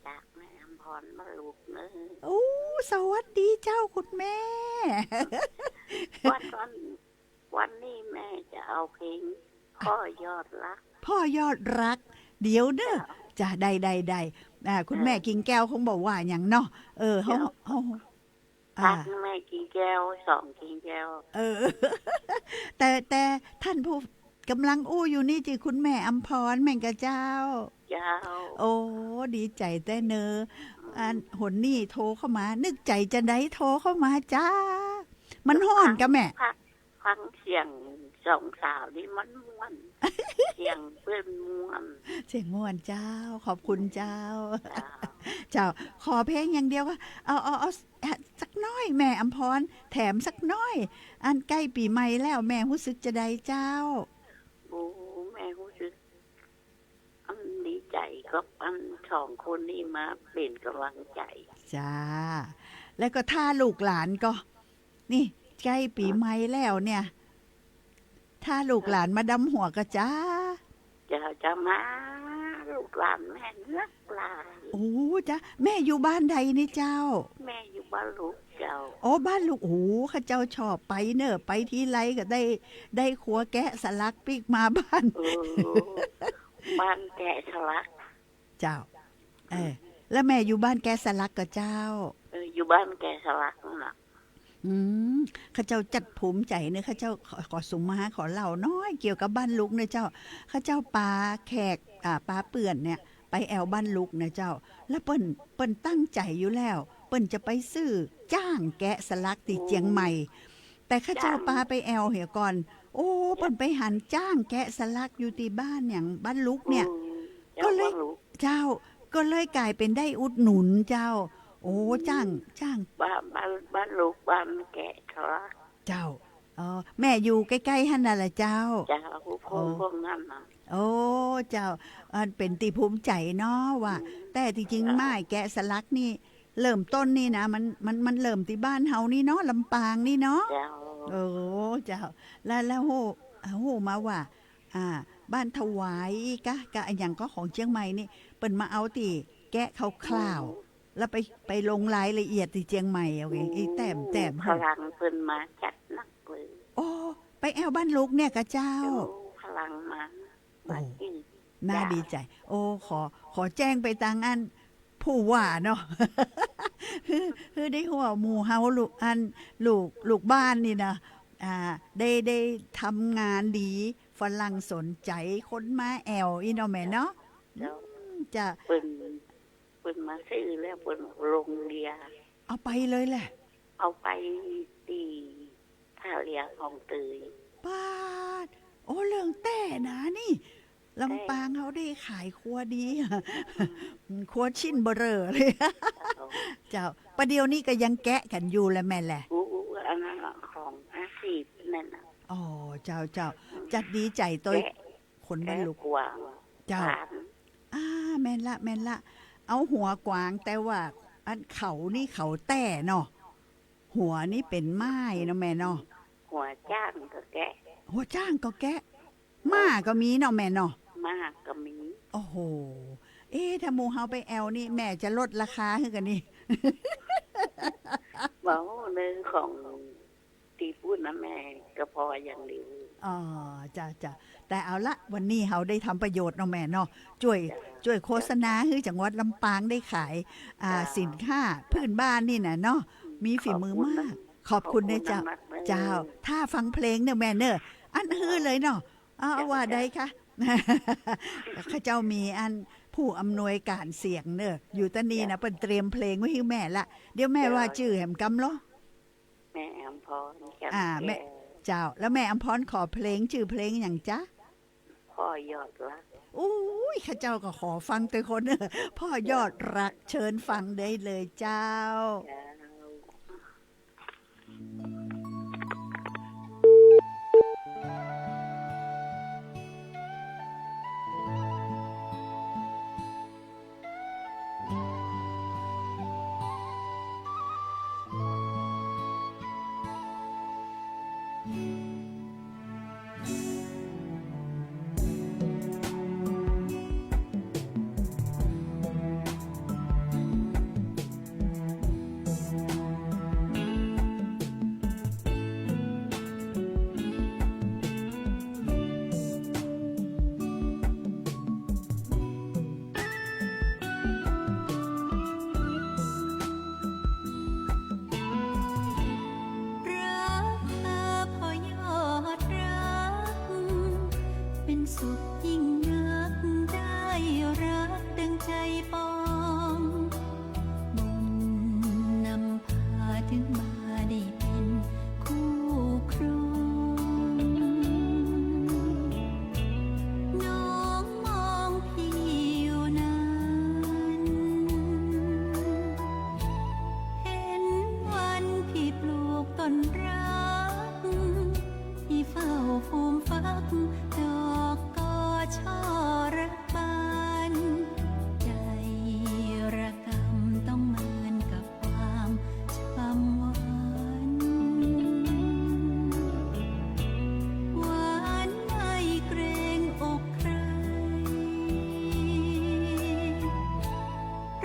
จากแม่อำพรมาลูกเนอะ โอ้ สวัสดีเจ้าคุณแม่ วัน วัน วันนี้แม่จะเอาเพลง พ่อยอดรัก พ่อยอดรัก เดี๋ยวเนอะ เจ้า จ้ะ ได้ ได้ ได้ อ่า คุณแม่ เออ กิ่งแก้วคงบ่ว่าหยังเนาะ เออ เฮา เจ้า เฮา อ่า รักแม่กิ่งแก้ว สองกิ่งแก้ว เออ แต่ แต่ท่านผู้กำลังอู้อยู่นี่จื้อคุณแม่อำพรแม่นก่ะเจ้า เจ้า โอ้ ดีใจ๋แต๊เนอะ อืม อันหนนี่โทรเข้ามา นึกใจ๋จาใดโทรเข้ามาจ้า มันฮ้อนก่ะแม่ ฟัง ฟังเสียงสองสาวนี่มันม่วน เสียงเปิ้นม่วน เสียงม่วนเจ้า ขอบคุณเจ้า เจ้า เจ้า ขอเพลงอย่างเดียวก็ เอา เอา เอา สักน้อย แม่อำพร แถมสักน้อย อันใก้ปี๋ใหม่แล้ว แม่ฮู้สึกจาใดเจ้า โอ้ แม่ฮู้สึก อันดีใจ๋กับอันสองคนนี่มาเป๋นก๋ำลังใจ๋ จ้า แล้วก็ถ้าลูกหลานก็ นี่ใก้ปี๋ใหม่แล้วเนี่ย ถ้าลูกหลานมาดำหัวก่อจ้า เจ้า เจ้ามา ลูกหลานแม่นักหลาย โอ้ จ้า แม่อยู่บ้านใดนี่เจ้า แม่อยู่บ้านลุกเจ้า โอ้ บ้านลุก โอ้ ข้าเจ้าชอบไปเนอะ ไปทีไรก็ได้ ได้ครัวแกะสลักปิ๊กมาบ้าน เออ บ้านแกะสลัก เจ้า เออ แล้วแม่อยู่บ้านแกะสลักก่อเจ้า เออ อยู่บ้านแกะสลักนั่นน่ะ อืม ข้าเจ้าจัดภูมิใจ๋เนอะ ข้าเจ้าขอ ขอสุมา ขอเล่าน้อยเกี่ยวกับบ้านลุกเนอะเจ้า ข้าเจ้าปาแขก อ่า ปาเปื้อนเนี่ย ไปแอ่วบ้านลุกเนอะเจ้า แล้วเปิ้น เปิ้นตั้งใจ๋อยู่แล้ว เปิ้นจะไปซื้อจ้างแกะสลักตี้เจียงใหม่ แต่ข้าเจ้าปาไปแอ่วเหียก่อน โอ้ เปิ้นไปหันจ้างแกะสลักอยู่ตี้บ้านอย่างบ้านลุกเนี่ย อืม ก็เลย เจ้า บ้านลุก เจ้า ก็เลยก๋ายเป๋นได้อุดหนุนเจ้า โอ้ อืม จ้าง จ้าง บ้าน บ้าน บ้านลุก บ้านแกะสลัก เจ้า เออ แม่อยู่ใก้ๆ หั้นน่ะละเจ้า เจ้า พวก โอ้ พวกนั้นน่ะ โอ้ เจ้า อันเป๋นตี้ภูมิใจ๋เนาะว่า อืม แต่ตี้จริง เจ้า ไม้แกะสลักนี่ เริ่มต้นนี่นะ มัน มัน มันเริ่มตี้บ้านเฮานี่เนาะ ลำปางนี่เนาะ เจ้า โอ้ เจ้า แล้ว แล้วฮู้ ฮู้มาว่า อ่า บ้านถวายกะ กะอะหยังก็ของเจียงใหม่นี่ เปิ้นมาเอาตี้แกะขาวๆ อืม แล้วไป ไปลงรายละเอียดตี้เจียงใหม่เอาเอง โอ้ ไอ้แต้ม แต้ม พลังเปิ้นมาจัดหนักเลย โอ้ ไปแอ่วบ้านลุกเนี่ยก่อเจ้า โอ้ พลังมา โอ้ มาตี้ น่าดีใจ๋ เจ้า โอ้ ขอ ขอแจ้งไปตางอันผู้ว่าเนาะ หื้อ หื้อได้ฮู้ว่าหมู่เฮาลูก อัน ลูก ลูกบ้านนี่นะ อ่า ได้ ได้ทำงานดี ฝรั่งสนใจ๋คนมาแอ่วอี้เนาะแม่เนาะ เจ้า อืม จ้ะ เปิ้น เปิ้นมาซื้อแล้วเปิ้นลงเรือ เอาไปเลยแหละ เอาไปตี้ท่าเรือคลองเตย ป๊าด โอ้ เรื่องแต๊นะนี่ ลำปางเฮาได้ขายครัวดี อืม ครัวชิ้นเบ้อเร่อเลย เจ้า เจ้า ประเดี๋ยวนี้ก็ยังแกะกั๋นอยู่แหละแม่แหละ อู้ อู้ อันนั้นน่ะของอาชีพนั่นน่ะ อ๋อ เจ้า เจ้า อืม จัดดีใจ๋ตวย แกะ คนบ้านลุก แกะกวาง เจ้า กวาง อ่า แม่นละ แม่นละ เอาหัวกวาง แต่ว่าอันเขานี่เขาแต๊เนาะ หัวนี่เป๋นไม้เนาะแม่เนาะ หัวจ๊างก็แกะ หัวจ๊างก็แกะ ม้าก็มีเนาะแม่เนาะ ม้าก็มี โอ้โห เอ๊ะ ถ้าหมู่เฮาไปแอ่วนี่ แม่จะลดราคาหื้อก่อนี่ บ่ฮู้เน่อ ของตี้ปู๊นนะแม่ ก็ผ่ออย่างเดียว อ๋อ จ้ะ จ้ะ แต่เอาละ วันนี้เฮาได้ทำประโยชน์เนาะแม่เนาะ จ้วย จ้ะ จ้วยโฆษณาหื้อจังหวัดลำปางได้ขาย อ่า จ้ะ สินค้าพื้นบ้านนี่น่ะเนาะ อืม มีฝีมือมาก ขอบคุณนะ ขอบคุณนะเจ้า ขอบคุณมากๆ เจ้า ถ้าฟังเพลงเน่อแม่เน่อ อันหื้อเลยเนาะ เอา จ้ะ ว่าได้ค่ะ ข้าเจ้ามีอันผู้อำนวยการเสียงเน่อ อยู่ตะนี่นะ เปิ้นเตรียมเพลงไว้หื้อแม่ละ เดี๋ยวแม่ว่าจื้อแหมกำลอ แม่แอ่ อำพร อ่า แม่ แม่ เจ้า แล้วแม่อำพรขอเพลง จื้อเพลงหยังจ๊ะ พ่อยอดรัก อุ้ย ข้าเจ้าก็ขอฟังตวยคน พ่อยอดรัก เชิญฟังได้เลยเจ้า เจ้า รักเธอพอยอดรัก เป็นสุขยิ่งนัก ได้รักดังใจปอง บุญนำพาถึงมาได้เป็นคู่ครอง น้องมองพี่อยู่นั้น เห็นวันพี่ปลูกต้นรัก ที่เฝ้าฟูมฟัก ดอกกอช่อระบาน ใจระกำต้องเมินกับความช้ำหวาน หวานไม่เกรงอกใคร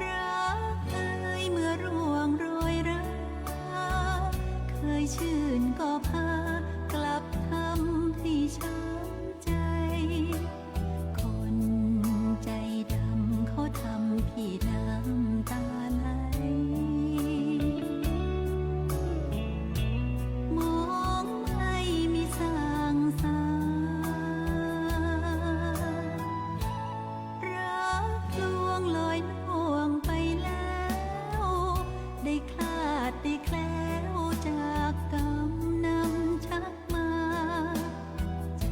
รักเอ่ยเมื่อร่วงโรยรา เคยชื่นก็พากลับทำให้ช้ำใจ คนใจดำเขาทำพี่น้ำตาไหล มองไม่มีสางสา รักลวงลอยล่วงไปแล้ว ได้คลาดได้แคล้วจากกำนำชักมา ใจ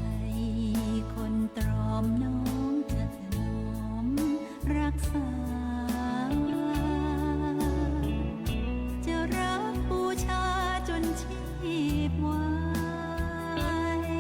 คนตรอมน้องจะถนอมรักษา จะรักบูชาจนชีพวาย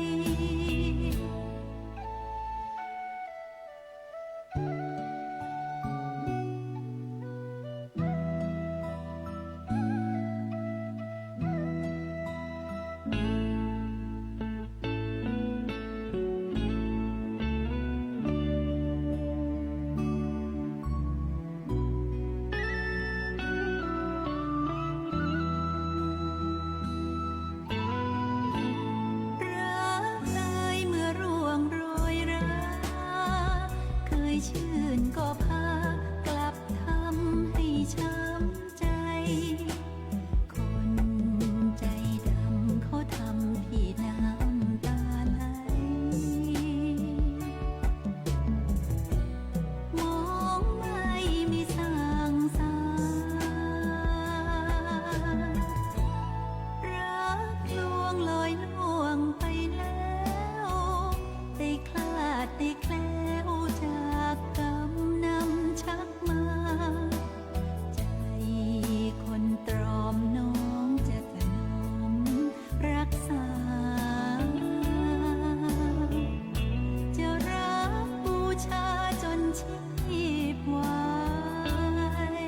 รักเอ่ยเมื่อร่วงโรยรา เคยชื่นก็พากลับทำให้ช้ำใจ คนใจดำเขาทำพี่น้ำตาไหล มองไม่มีสางสา รักลวงลอยล่วงไปแล้ว ได้คลาดได้แคล้วจากกำนำชักมา ใจคนตรอมน้องจะถนอมรักษา จะรักบูชาจนชีพวาย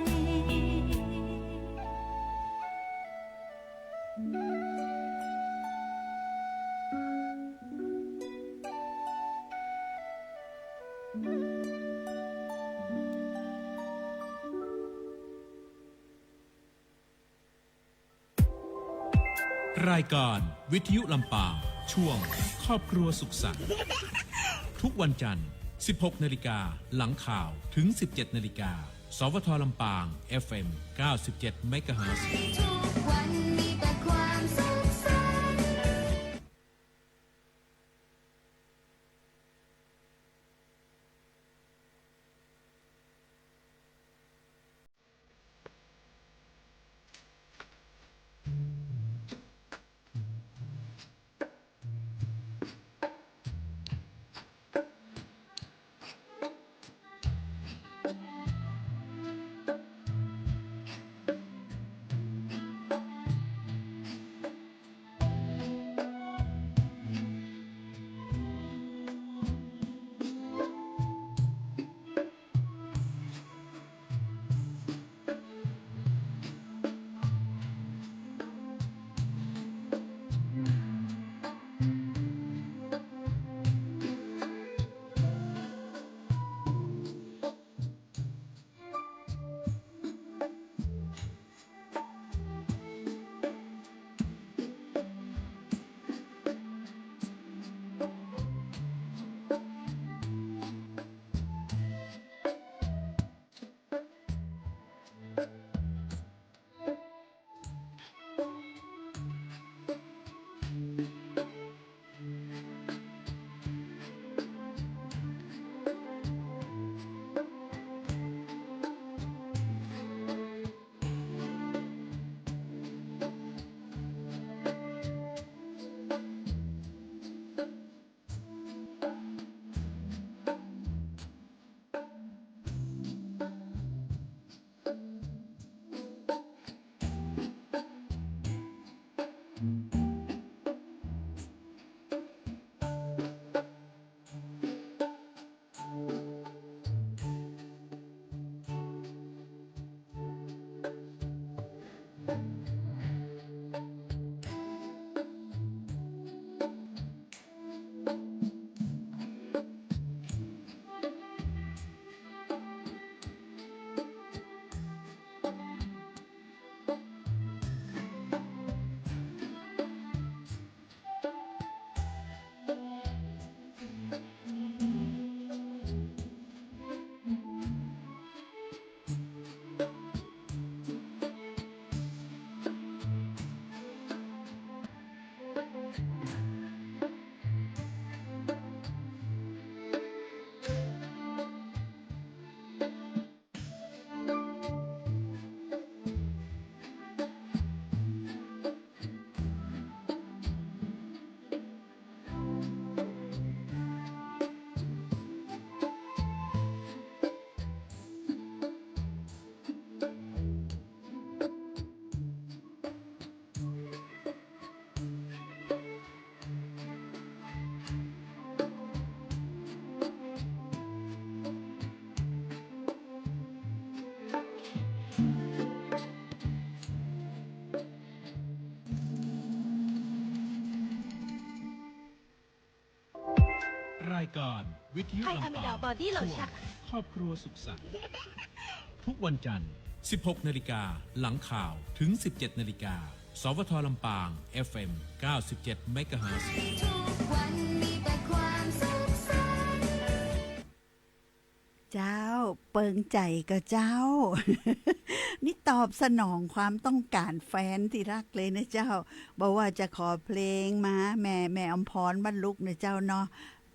รายการวิทยุลำปาง ช่วงครอบครัวสุขสันต์ ทุกวันจันทร์ สิบหกนาฬิกา หลังข่าว ถึง สิบเจ็ดนาฬิกา สวท ลำปาง เอฟเอ็ม เก้าสิบเจ็ดเมกะเฮิรตซ์ ทุกวันมีแต่ความสุขสันต์ ร รายการวิทยุลำปาง ไทยอามิดาบอดี้โลชั่น ช่วงครอบครัวสุขสันต์ ทุกวันจันทร์ สิบหกนาฬิกา หลังข่าว ถึง สิบเจ็ดนาฬิกา สวท.ลำปาง เอฟเอ็ม เก้าสิบเจ็ดเมกะเฮิรตซ์ ทุกวันมีแต่ความสุขสันต์ เจ้า เปิงใจ๋ก่อเจ้า นี่ตอบสนองความต้องก๋านแฟนตี้ฮักเลยนะเจ้า บ่ว่าจะขอเพลงมา แม่ แม่อำพร บ้านลุกนะเจ้าเนาะ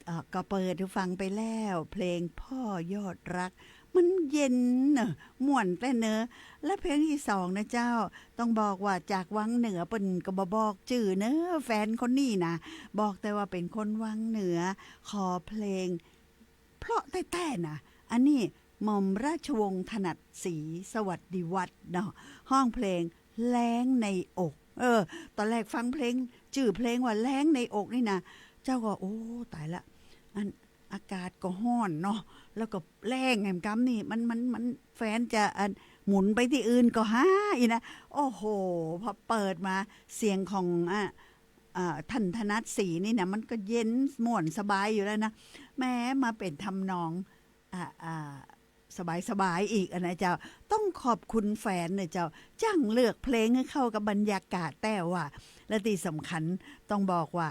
เอ่อ ก็เปิดหื้อฟังไปแล้ว เพลงพ่อยอดฮัก มันเย็นเนอะ ม่วนแต๊เนอะ และเพลงตี้สองนะเจ้า ต้องบอกว่าจากวังเหนือ เปิ้นก็บ่บอกจื้อเนอะ แฟนคนนี้นะ บอกแต่ว่าเป๋นคนวังเหนือ ขอเพลง เพราะแต๊ๆ นะ อันนี้หม่อมราชวงศ์ถนัดศรีสวัสดิวัฒน์เนาะ ฮ้องเพลงแล้งในอก เออ ต๋อนแรกฟังเพลง จื้อเพลงว่าแล้งในอกนี่นะ เจ้าก็ โอ้ ต๋ายละ อัน อากาศก็ฮ้อนเนาะ แล้วก็แล้งแหมกำนี่ มัน มัน มัน แฟนจะ อัน หมุนไปตี้อื่นก็หาอี้นะ โอ้โห พอเปิดมา เสียงของ อ่ะ อ่า ท่านถนัดศรีนี่นะ มันก็เย็นม่วนสบายอยู่แล้วนะ แม้มาเป๋นทำนอง อ่า อ่า สบายๆ อีกอะนะเจ้า ต้องขอบคุณแฟนเน่อเจ้า จั้งเลือกเพลงหื้อเข้ากับบรรยากาศแต๊ว่า และตี้สำคัญต้องบอกว่า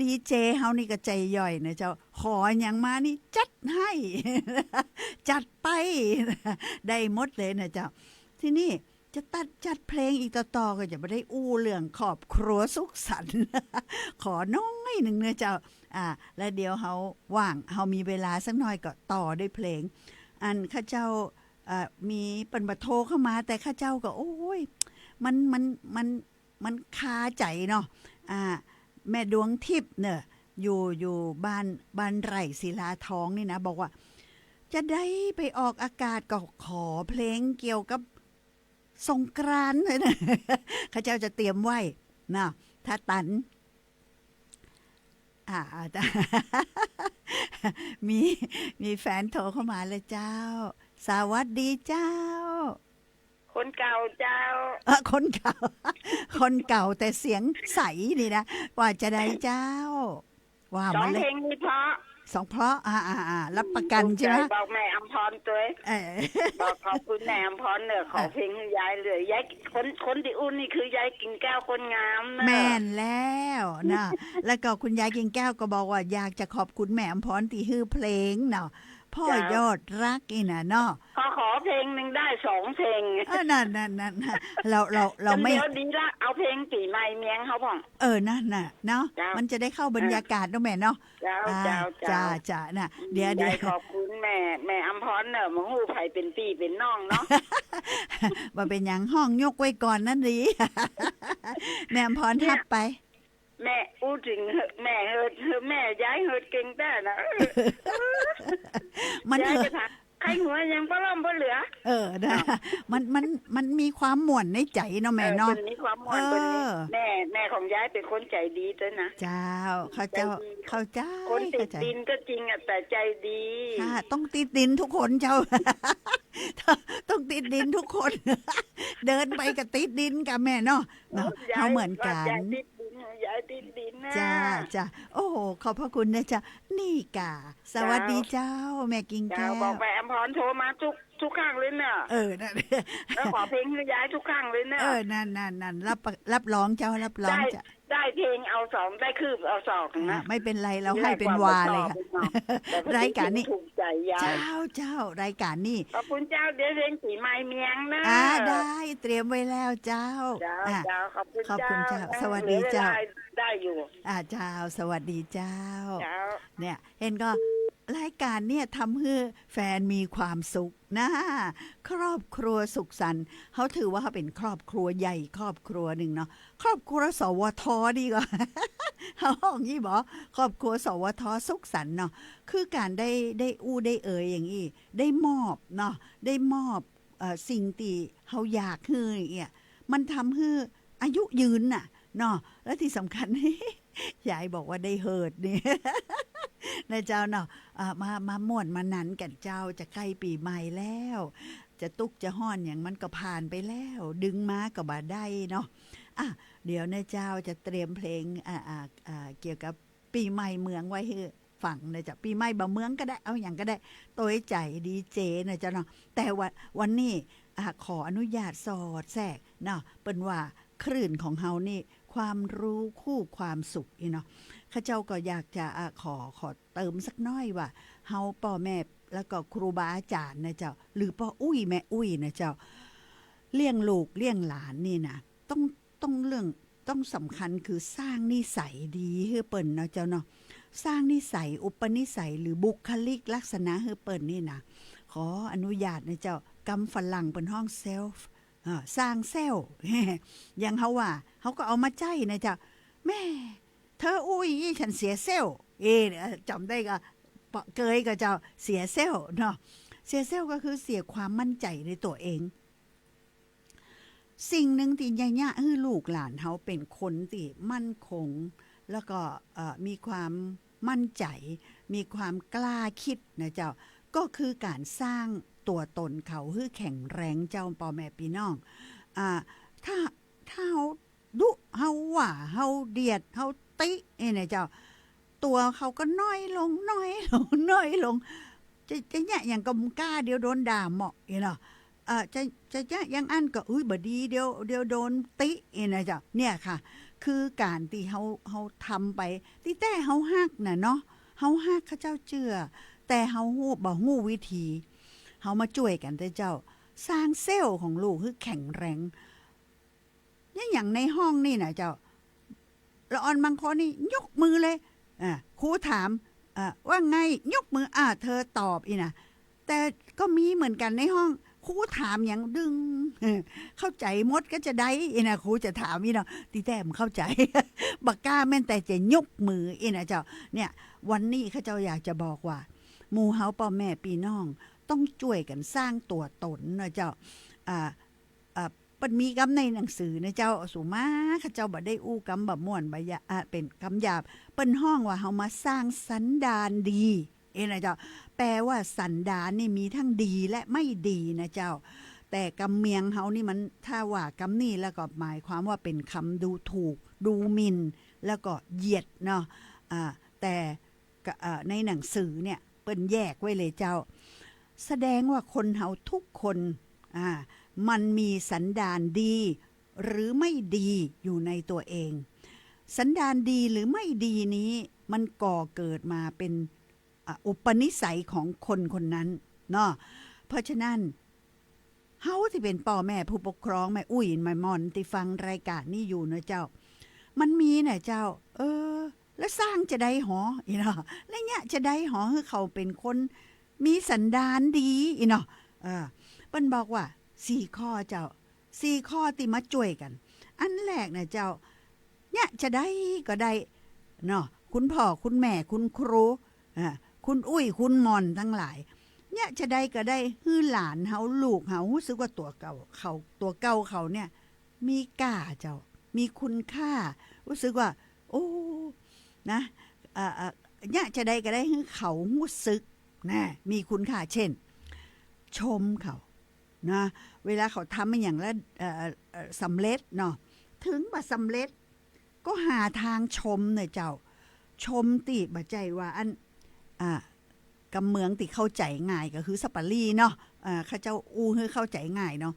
ดีเจเฮานี่ก็ใจ๋ย่อยเน่อเจ้า ขอหยังมานี่จัดหื้อ จัดไป ได้หมดเลยเน่อเจ้า ทีนี้ จะตัดจัดเพลงอีกต่อๆ ก็จะบ่ได้อู้เรื่องครอบครัวสุขสันต์ ขอน้อยนึ่งเน่อเจ้า อ่า แล้วเดี๋ยวเฮาว่าง เฮามีเวลาสักหน่อยก็ต่อด้วยเพลง อันข้าเจ้า เอ่อ มีเปิ้นบ่โทรเข้ามา แต่ข้าเจ้าก็ โอ้ย มัน มัน มัน มันคาใจ๋เนาะ อ่า แม่ดวงทิพย์เน่อ อยู่ อยู่บ้าน บ้านไร่ศิลาทองนี่นะ บอกว่า จะได้ไปออกอากาศก็ขอเพลงเกี่ยวกับ สงกรานต์ ข้าเจ้าจะเตรียมไว้นะ ถ้าตัน อ่า มี มีแฟนโทรเข้ามาแล้วเจ้า สวัสดีเจ้า คนเก่าเจ้า เออ คนเก่า คนเก่าแต่เสียงใสนี่นะ ว่าจะใดเจ้า ว่ามาเลย สองเพลงนี้เพราะ สองเพราะ อ่า อ่า อ่า รับประกันใช่ไหม ถูกใจ๋บอกแม่อำพรตวย เออ บอกขอบคุณแม่อำพรเน่อ ขอเพลงหื้อยายเลย ยาย คน คนตี้อู้นี่คือยายกิ่งแก้วคนงามเน่อ แม่นแล้วนะ แล้วก็คุณยายกิ่งแก้วก็บอกว่าอยากจะขอบคุณแม่อำพรตี้หื้อเพลงเนาะ พ่อยอดฮักนี่นะเนาะ ขอ ขอเพลงนึ่งได้สองเพลง เออ นั่น นั่น นั่น เรา เรา เราไม่ เดี๋ยวดีละ เอาเพลงปี๋ใหม่เมียงเฮาพ่อง เออ นั่นน่ะ เนาะ เจ้า มันจะได้เข้าบรรยากาศเนาะแม่เนาะ เจ้า อ่า เจ้า เจ้า จ้า จ้า น่ะ เดี๋ยว เดี๋ยว ขอบคุณแม่ แม่อำพรเน่อ บ่ฮู้ใผเป๋นปี้เป๋นน้องเนาะ บ่เป๋นหยัง ฮ้องยกไว้ก่อนนั่นดี แม่อำพรฮับไป แม่อู้เถิงแม่เฮิด แม่ยายเฮิดเก่งแต๊นะ มันเฮิด ยายจะถาม ใค่หัวยังบ่ล้มบ่เหลือ เออ นะ เนาะ มัน มัน มันมีความม่วนในใจ๋เนาะแม่เนาะ เออ เปิ้นมีความม่วน เปิ้นมี เออ แม่ แม่ของยายเป๋นคนใจ๋ดีตวยนะ เจ้า เข้าเจ้า ใจ๋ดี เข้าใจ๋ คนติด เข้าใจ๋ ดินก็จริงอะ แต่ใจ๋ดี ค่ะ ต้องติดดินทุกคนเจ้า ต้องติดดินทุกคน เดินไปก็ติดดินก่ะแม่เนาะ เนาะ เออ ยาย เฮาเหมือนกั๋น ยายติดดิน ยายติดดินนะ จ้า จ้า โอ้โห ขอบพระคุณนะเจ้า นี่ก่ะ สวัสดีเจ้า เจ้า แม่กิ่งแก้ว เจ้า บอกแม่อำพรโทรมาทุก ทุกครั้งเลยเนาะ เออ นั่น แล้วขอเพลงหื้อยายทุกครั้งเลยเนาะ เออ นั่น นั่น นั่น รับ รับรองเจ้า รับรอง ได้ เจ้า ได้เพลงเอาสอง ได้คืบเอาศอกนะ อ่า ไม่เป็นไร เฮาหื้อเป๋นวาเลยค่ะ เนาะ แต่ก็ รายก๋านนี่ ถูกใจ๋ยาย เจ้า เจ้า รายก๋านนี่ ขอบคุณเจ้า เดี๋ยวเพลงปี๋ใหม่เมียงนะ อ่า ได้ เตรียมไว้แล้วเจ้า เจ้า อ่ะ เจ้า ขอบคุณ ขอบคุณเจ้า เจ้า สวัสดีเจ้า เหลือเวลาได้อยู่ อ่า เจ้า สวัสดีเจ้า เจ้า เนี่ย หันก่อ รายก๋านเนี่ยทำหื้อแฟนมีความสุขนะ ครอบครัวสุขสันต์ เฮาถือว่าเฮาเป๋นครอบครัวใหญ่ครอบครัวนึ่งเนาะ ครอบครัว สวท ดีกว่า เฮาฮ้องอี้บ่ ครอบครัว สวท สุขสันต์เนาะ คือก๋านได้ ได้อู้ได้เอ่ยอย่างอี้ ได้มอบเนาะ ได้มอบ เอ่อ สิ่งตี้เฮาอยากหื้ออย่างเอี้ย มันทำหื้ออายุยืนน่ะเนาะ และตี้สำคัญ ยายบอกว่าได้เฮิดนี่ นะเจ้าเนาะ อ่า มา มาม่วนมาหนันกั๋นเจ้า จะใก้ปี๋ใหม่แล้ว จะตุ๊กข์จะฮ้อนหยังมันก็ผ่านไปแล้ว ดึงมาก็บ่ได้เนาะ อ่ะ เดี๋ยวนะเจ้าจะเตรียมเพลง อ่า อ่า อ่า เกี่ยวกับปี๋ใหม่เมืองไว้หื้อฟังนะเจ้า ปี๋ใหม่บ่าเมืองก็ได้ เอาหยังก็ได้ โตยใจ๋ดีเจนะเจ้าเนาะ แต่ว่าวันนี้ อ่า ขออนุญาตสอดแทรกเนาะ เปิ้นว่าคลื่นของเฮานี่ ความรู้คู่ความสุขอี้เนาะ ข้าเจ้าก็อยากจะ อ่า ขอ ขอเติมสักหน้อยว่า เฮาป้อแม่ แล้วก็ครูบาอาจ๋ารย์นะเจ้า หรือป้ออุ๊ยแม่อุ๊ยนะเจ้า เลี้ยงลูกเลี้ยงหลานนี่นะ ต้อง ต้องเรื่อง ต้องสำคัญคือสร้างนิสัยดีหื้อเปิ้นเนาะเจ้าเนาะ สร้างนิสัย อุปนิสัย หรือบุคลิกลักษณะหื้อเปิ้นนี่นะ ขออนุญาตนะเจ้า กำฝรั่งเปิ้นฮ้อง self อ่า สร้าง self อย่างเฮาว่า เฮาก็เอามาใจ๊นะเจ้า แม่ เธออู้อี้ฉันเสีย self เออ จ๋ำได้ก่อ เกยก่อเจ้า เสีย self เนาะ เสีย self ก็คือเสียความมั่นใจ๋ในตั๋วเอง สิ่งนึ่งตี้จะเยียะหื้อลูกหลานเฮาเป๋นคนตี้มั่นคง แล้วก็ เอ่อ มีความมั่นใจ๋ มีความกล้าคิดนะเจ้า ก็คือก๋านสร้างตั๋วตนเขาหื้อแข็งแรงเจ้า ป้อแม่ปี้น้อง อ่า ถ้า ถ้าเฮาดุ เฮาว่า เฮาเดียด เฮาติ อี้นะเจ้า ตั๋วเขาก็น้อยลง น้อยลง น้อยลง จะ จะเยียะหยังก็บ่กล้า เดี๋ยวโดนด่าเหมาะ อี้เนาะ เอ่อ จะ จะเยียะอย่างอั้นก็ อุ๊ย บ่ดี เดี๋ยว เดี๋ยวโดนติ อี้นะเจ้า เนี่ยค่ะ คือก๋านตี้เฮา เฮาทำไป ตี้แต๊เฮาฮักน่ะเนาะ เฮาฮัก ข้าเจ้าเจื้อ แต่เฮาฮู้ บ่ฮู้วิธี เฮามาจ้วยกั๋นเต๊อะเจ้า สร้าง self ของลูกหื้อแข็งแรง เนี่ยอย่างในห้องนี่นะเจ้า ละอ่อนบางคนนี่ยกมือเลย อ่า ครูถาม อ่า ว่าไง ยกมือ อ่า เธอตอบอี้นะ แต่ก็มีเหมือนกั๋นในห้อง ครูถามหยังดึง เข้าใจ๋หมดก็จะได้อี้นะ ครูจะถามอี้เนาะ ตี้แต๊บ่เข้าใจ๋ บ่กล้าแม้แต่จะยกมืออี้นะเจ้า เนี่ย วันนี้ข้าเจ้าอยากจะบอกว่า หมู่เฮาป้อแม่ปี้น้อง ต้องจ้วยกั๋นสร้างตั๋วตนนะเจ้า อ่า อ่า เปิ้นมีกำในหนังสือนะเจ้า สุมา ข้าเจ้าบ่ได้อู้กำบ่ม่วนบ่หยา อ่า เป๋นกำหยาบ เปิ้นฮ้องว่าเฮามาสร้างสันดานดี อี้นะเจ้า แปลว่าสันดานนี่มีทั้งดีและไม่ดีนะเจ้า แต่กำเมียงเฮานี่มัน ถ้าว่ากำนี้แล้วก็หมายความว่าเป๋นกำดูถูก ดูหมิ่น แล้วก็เหยียดเนาะ อ่า แต่ กะ เอ่อ ในหนังสือเนี่ย เปิ้นแยกไว้เลยเจ้า แสดงว่าคนเฮาทุกคน อ่า มันมีสันดานดี หรือไม่ดีอยู่ในตัวเอง สันดานดีหรือไม่ดีนี้ มันก่อเกิดมาเป๋น อ่ะ อุปนิสัยของคนคนนั้นเนาะ เพราะฉะนั้น เฮาตี้เป๋นป้อแม่ผู้ปกครอง แม่อุ๊ย แม่หม่อน ตี้ฟังรายก๋านนี้อยู่เนาะเจ้า มันมีน่ะเจ้า เออ แล้วสร้างจะใดหอ อี้เนาะ แล้วเยียะจะใดหอ หื้อเขาเป๋นคนมีสันดานดี อี้เนาะ เออ เปิ้นบอกว่า สี่ข้อเจ้า สี่ข้อตี้มาจ้วยกั๋น อันแรกน่ะเจ้า เยียะจะใดก็ได้ เนาะ คุณพ่อ คุณแม่ คุณครู อ่า คุณอุ๊ย คุณหม่อนตังหลาย เยียะจาใดก็ได้หื้อหลานเฮา ลูกเฮา ฮู้สึกว่าตั๋วเก่าเขา ตั๋วเก่าเขาเนี่ย มีก้าเจ้า มีคุณค่า ฮู้สึกว่า โอ้ นะ เอ่อ เอ่อ เยียะจาใดก็ได้หื้อเขาฮู้สึกนะ มีคุณค่า เช่น ชมเขานะ เวลาเขาทำอะหยังแล้ว เอ่อ เอ่อ สำเร็จเนาะ ถึงบ่สำเร็จ ก็หาตางชมเน่อเจ้า ชมตี้บ่ใจ้ว่าอัน อ่า กำเมืองตี้เข้าใจ๋ง่ายก็คือสัปเหร่อเนาะ อ่า เขาเจ้าอู้หื้อเข้าใจ๋ง่ายเนาะ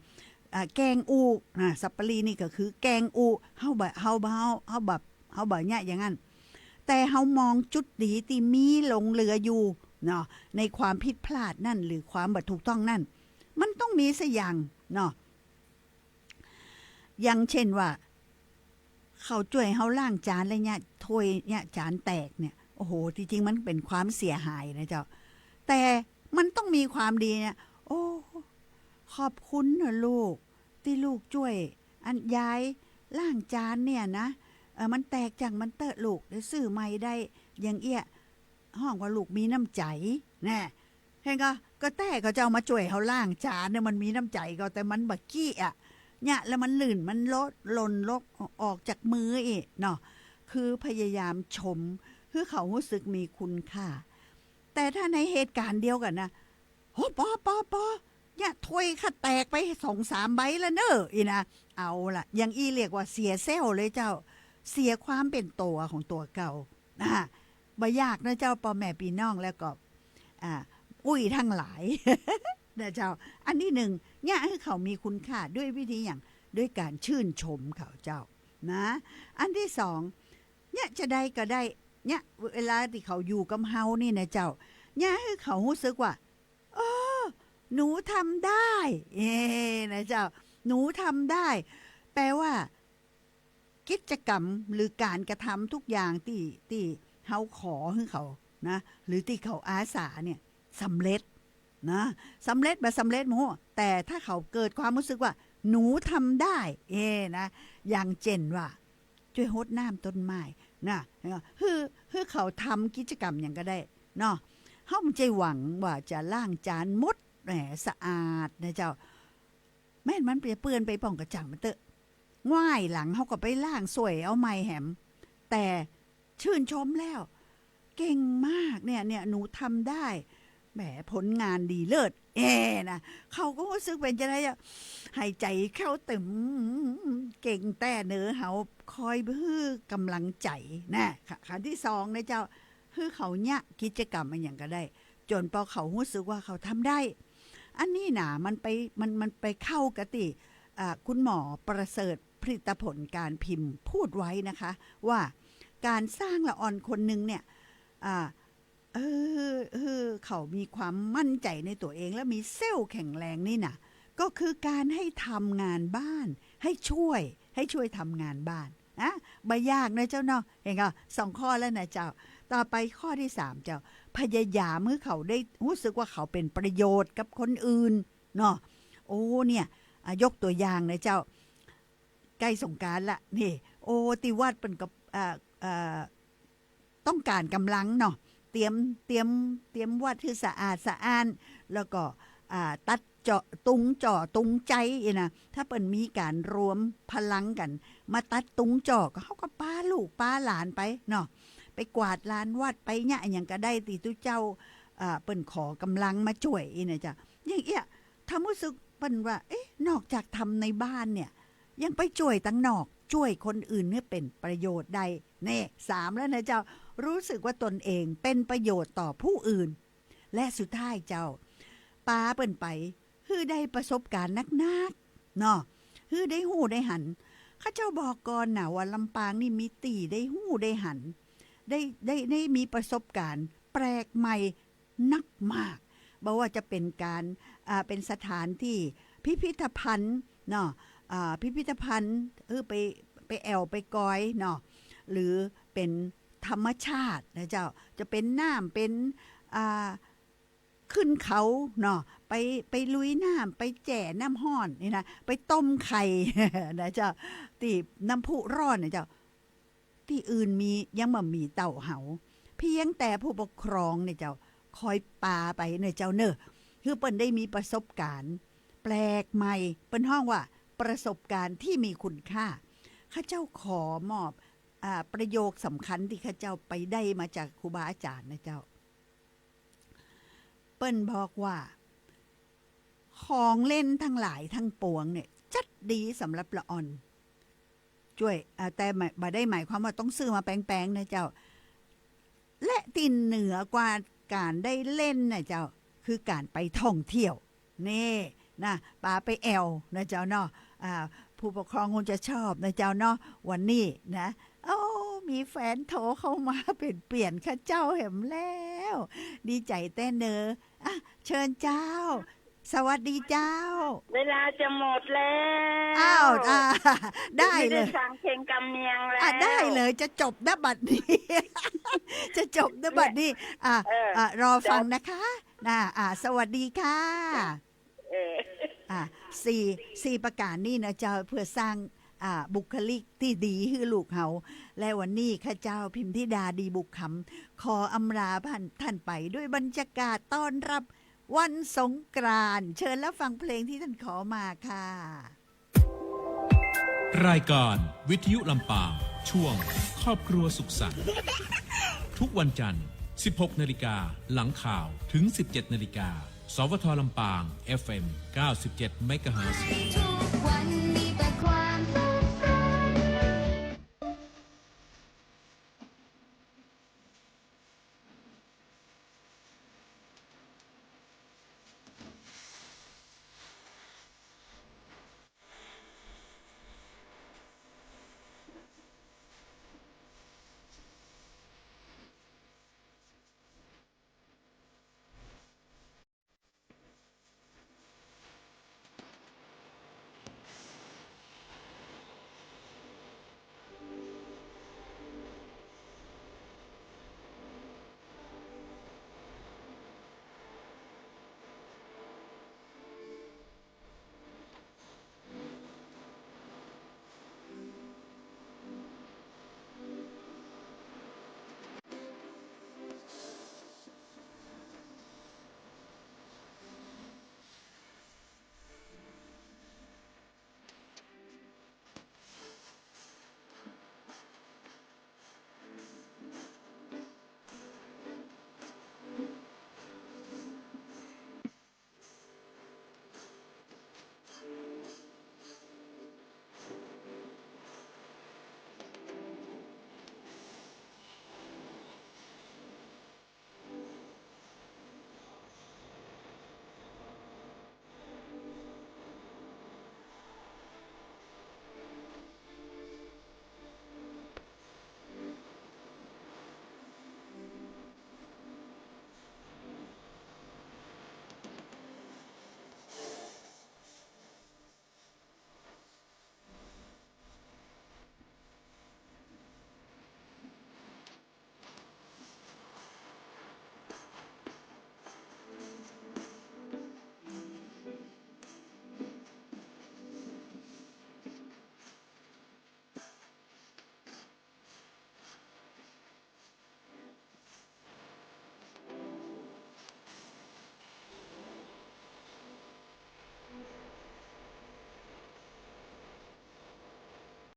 อ่า แกล้งอู้ อ่า สัปเหร่อนี่ก็คือแกล้งอู้ เฮาบ่ เฮาบ่ เฮา เฮาบ่ เฮาบ่เยียะอย่างนั้น แต่เฮามองจุดดีตี้มีหลงเหลืออยู่เนาะ ในความผิดพลาดนั้น หรือความบ่ถูกต้องนั้น มันต้องมีสักอย่างเนาะ อย่างเช่นว่า เขาจ้วยเฮาล้างจานแล้วเนี่ย ถ้วยเนี่ย จานแตกเนี่ย โอ้โห ตี้จริงมันเป๋นความเสียหายนะเจ้า แต่มันต้องมีความดีเนี่ย โอ้ ขอบคุณเน่อลูก ตี้ลูกจ้วย อันยายล้างจานเนี่ยนะ เออ มันแตก จ้างมันเต๊อะลูก เดี๋ยวซื้อใหม่ได้ อย่างเอี้ย ฮ้องว่าลูกมีน้ำใจ๋ แน่ เห็นก่อ ก็แต๊เขาเจ้ามาจ้วยเฮาล้างจานเนี่ย มันมีน้ำใจ๋ก่อ แต่มันบ่เกี้ยะ เนี่ย แล้วมันลื่น มันลด หล่นลก ออกจากมืออี้เนาะ คือพยายามชม หื้อเขาฮู้สึกมีคุณค่า แต่ถ้าในเหตุก๋ารณ์เดียวกั๋นนะ โอ้ ปอ ปอ ปอ เนี่ย ถ้วยข้าแตกไปสองสามใบแล้วเน่อ อี้นะ เอาละ อย่างอี้เรียกว่าเสียเซลล์เลยเจ้า เสียความเป๋นตั๋วของตั๋วเก่า อ่า บ่ยากนะเจ้า ป้อแม่ปี้น้อง แล้วก็ อ่า อุ้ยตังหลาย นะเจ้า อันตี้นึ่ง เยียะหื้อเขามีคุณค่าด้วยวิธีหยัง ด้วยก๋านชื่นชมเขาเจ้า นะ อันตี้สอง เยียะจาใดก็ได้ เยียะเวลาตี้เขาอยู่กับเฮานี่นะเจ้า เยียะหื้อเขาฮู้สึกว่า เออ หนูทำได้ เอ้ นะเจ้า หนูทำได้ แปลว่า กิจกรรมหรือก๋านกระทำทุกอย่างตี้ ตี้เฮาขอหื้อเขานะ หรือตี้เขาอาสาเนี่ย สำเร็จนะ สำเร็จบ่สำเร็จบ่ฮู้ แต่ถ้าเขาเกิดความฮู้สึกว่า หนูทำได้ เอ้ นะ อย่างเจ้นว่า จ้วยฮดน้ำต้นไม้นะ หื้อ หื้อเขาทำกิจกรรมหยังก็ได้เนาะ เฮาบ่ใจ้หวังว่าจะล้างจานหมด แหม สะอาดนะเจ้า แม่นมันจะเปื้อนไปป้องก็จ้างมันเต๊อะ หว่ายหลังเฮาก็ไปล้างซ่วยเอาใหม่แหม แต่ชื่นชมแล้ว เก่งมากเนี่ย เนี่ย หนูทำได้ แหม ผลงานดีเลิศ เอ้ นะ เขาก็ฮู้สึกเป๋นจาใดอะ หายใจ๋เข้าเต็ม เก่งแต๊เน่อ เฮาคอยหื้อก๋ำลังใจ๋นะ ค่ะ ขั้นตี้สองนะเจ้า หื้อเขาเยียะกิจกรรมอะหยังก็ได้ จ๋นปอเขาฮู้สึกว่าเขาทำได้ อันนี้นะ มันไป มัน มันไปเข้ากับตี้ อ่า คุณหมอประเสริฐ ผลิตผลการพิมพ์พูดไว้นะคะ ว่าก๋านสร้างละอ่อนคนนึ่งเนี่ย อ่า เออ เออ เขามีความมั่นใจ๋ในตั๋วเอง และมีเซลล์แข็งแรงนี่นะ ก็คือก๋านหื้อทำงานบ้าน หื้อจ้วย หื้อจ้วยทำงานบ้านนะ บ่ยากนะเจ้าเนาะ เห็นก่อ สองข้อแล้วนะเจ้า ต่อไปข้อตี้สามเจ้า พยายามหื้อเขาได้ฮู้สึกว่าเขาเป๋นประโยชน์กับคนอื่นเนาะ โอ้ เนี่ย อ่ะ ยกตั๋วอย่างนะเจ้า ใก้สงกรานต์ละนี่ โอ้ ตี้วัดเปิ้นก็ อ่า อ่า ต้องก๋านก๋ำลังเนาะ เตรียม เตรียม เตรียมวัดหื้อสะอาดสะอ้าน แล้วก็ อ่า ตัดเจาะ ตุงจ่อ ตุงใจ๊อี้นะ ถ้าเปิ้นมีก๋านรวมพลังกั๋น มาตัดตุงจ่อ ก็เฮาก็ปาลูกปาหลานไปเนาะ ไปกวาดลานวัด ไปเยียะอะหยังก็ได้ตี้ตุ๊เจ้า อ่า เปิ้นขอก๋ำลังมาจ้วยอี้นะเจ้า อย่างเอี้ย ถ้าฮู้สึกเปิ้นว่า เอ๊ะ นอกจากทำในบ้านเนี่ย ยังไปจ้วยตังนอก จ้วยคนอื่นหื้อเป๋นประโยชน์ได้ แน่ สามแล้วนะเจ้า รู้สึกว่าตนเองเป็นประโยชน์ต่อผู้อื่น และสุดท้ายเจ้า ปาเปิ้นไป หื้อได้ประสบการณ์นักๆ เนาะ หื้อได้ฮู้ได้หัน เขาเจ้าบอกก่อนนะว่าลำปางนี่มีตี้ได้ฮู้ได้หัน ได้ ได้ ได้มีประสบการณ์แปลกใหม่ นักมาก บ่ว่าจะเป๋นก๋าน อ่า เป๋นสถานตี้พิพิธภัณฑ์เนาะ อ่า พิพิธภัณฑ์ เออ ไป ไปแอ่วไปกอยเนาะ หรือเป๋นธรรมชาตินะเจ้า จะเป๋นน้ำ เป๋น อ่า ขึ้นเขาเนาะ ไป ไปลุยน้ำ ไปแจ่น้ำฮ้อนนี่นะ ไปต้มไข่ นะเจ้า ตี้น้ำพุร้อนนะเจ้า ตี้อื่นมี ยังบ่มีเต้าเฮา เพียงแต่ผู้ปกครองเนี่ยเจ้า คอยปาไปเนี่ยเจ้าเน่อ คือเปิ้นได้มีประสบการณ์แปลกใหม่ เปิ้นฮ้องว่าประสบการณ์ที่มีคุณค่า ข้าเจ้าขอมอบ อ่า ประโยคสำคัญตี้ข้าเจ้าไปได้มาจากครูบาอาจ๋ารย์นะเจ้า เปิ้นบอกว่า ของเล่นตังหลายตังปวงเนี่ย จั๊ดดีสำหรับละอ่อน จ้วย อ่า แต่หมาย บ่ได้หมายความว่าต้องซื้อมาแปงๆ นะเจ้า และตี้เหนือกว่าก๋านได้เล่นนะเจ้า คือก๋านไปท่องเที่ยว นี่นะ ปาไปแอ่วนะเจ้าเนาะ อ่า ผู้ปกครองคงจะชอบนะเจ้าเนาะ วันนี้นะ โอ้ มีแฟนโทรเข้ามาเปลี่ยนๆ ข้าเจ้าแหมแล้ว ดีใจ๋แต๊เนอ อ่ะ เชิญเจ้า สวัสดีเจ้า เวลาจะหมดแล้ว อ้าว อ่า ได้เลย ไม่ได้ฟังเพลงกำเนียงแล้ว อ่ะ ได้เลย จะจบนะบัดนี้ จะจบนะบัดนี้ อ่ะ เนี่ย เออ อ่ะ รอฟังนะคะ นะ อ่ะ สวัสดีค่ะ เออ อ่ะ สี่ สี่ประก๋านนี่นะเจ้า เพื่อสร้าง อ่า บุคลิกตี้ดีหื้อลูกเฮา และวันนี้ข้าเจ้าพิมธิดา ดีบุกคำ ขออำลาท่านไปด้วยบรรยากาศต้อนรับวันสงกรานต์ เชิญรับฟังเพลงที่ท่านขอมาค่ะ รายการวิทยุลำปาง ช่วงครอบครัวสุขสันต์ ทุกวันจันทร์ สิบหกนาฬิกา หลังข่าว ถึง สิบเจ็ดนาฬิกา สวท.ลำปาง เอฟเอ็ม เก้าสิบเจ็ดเมกะเฮิรตซ์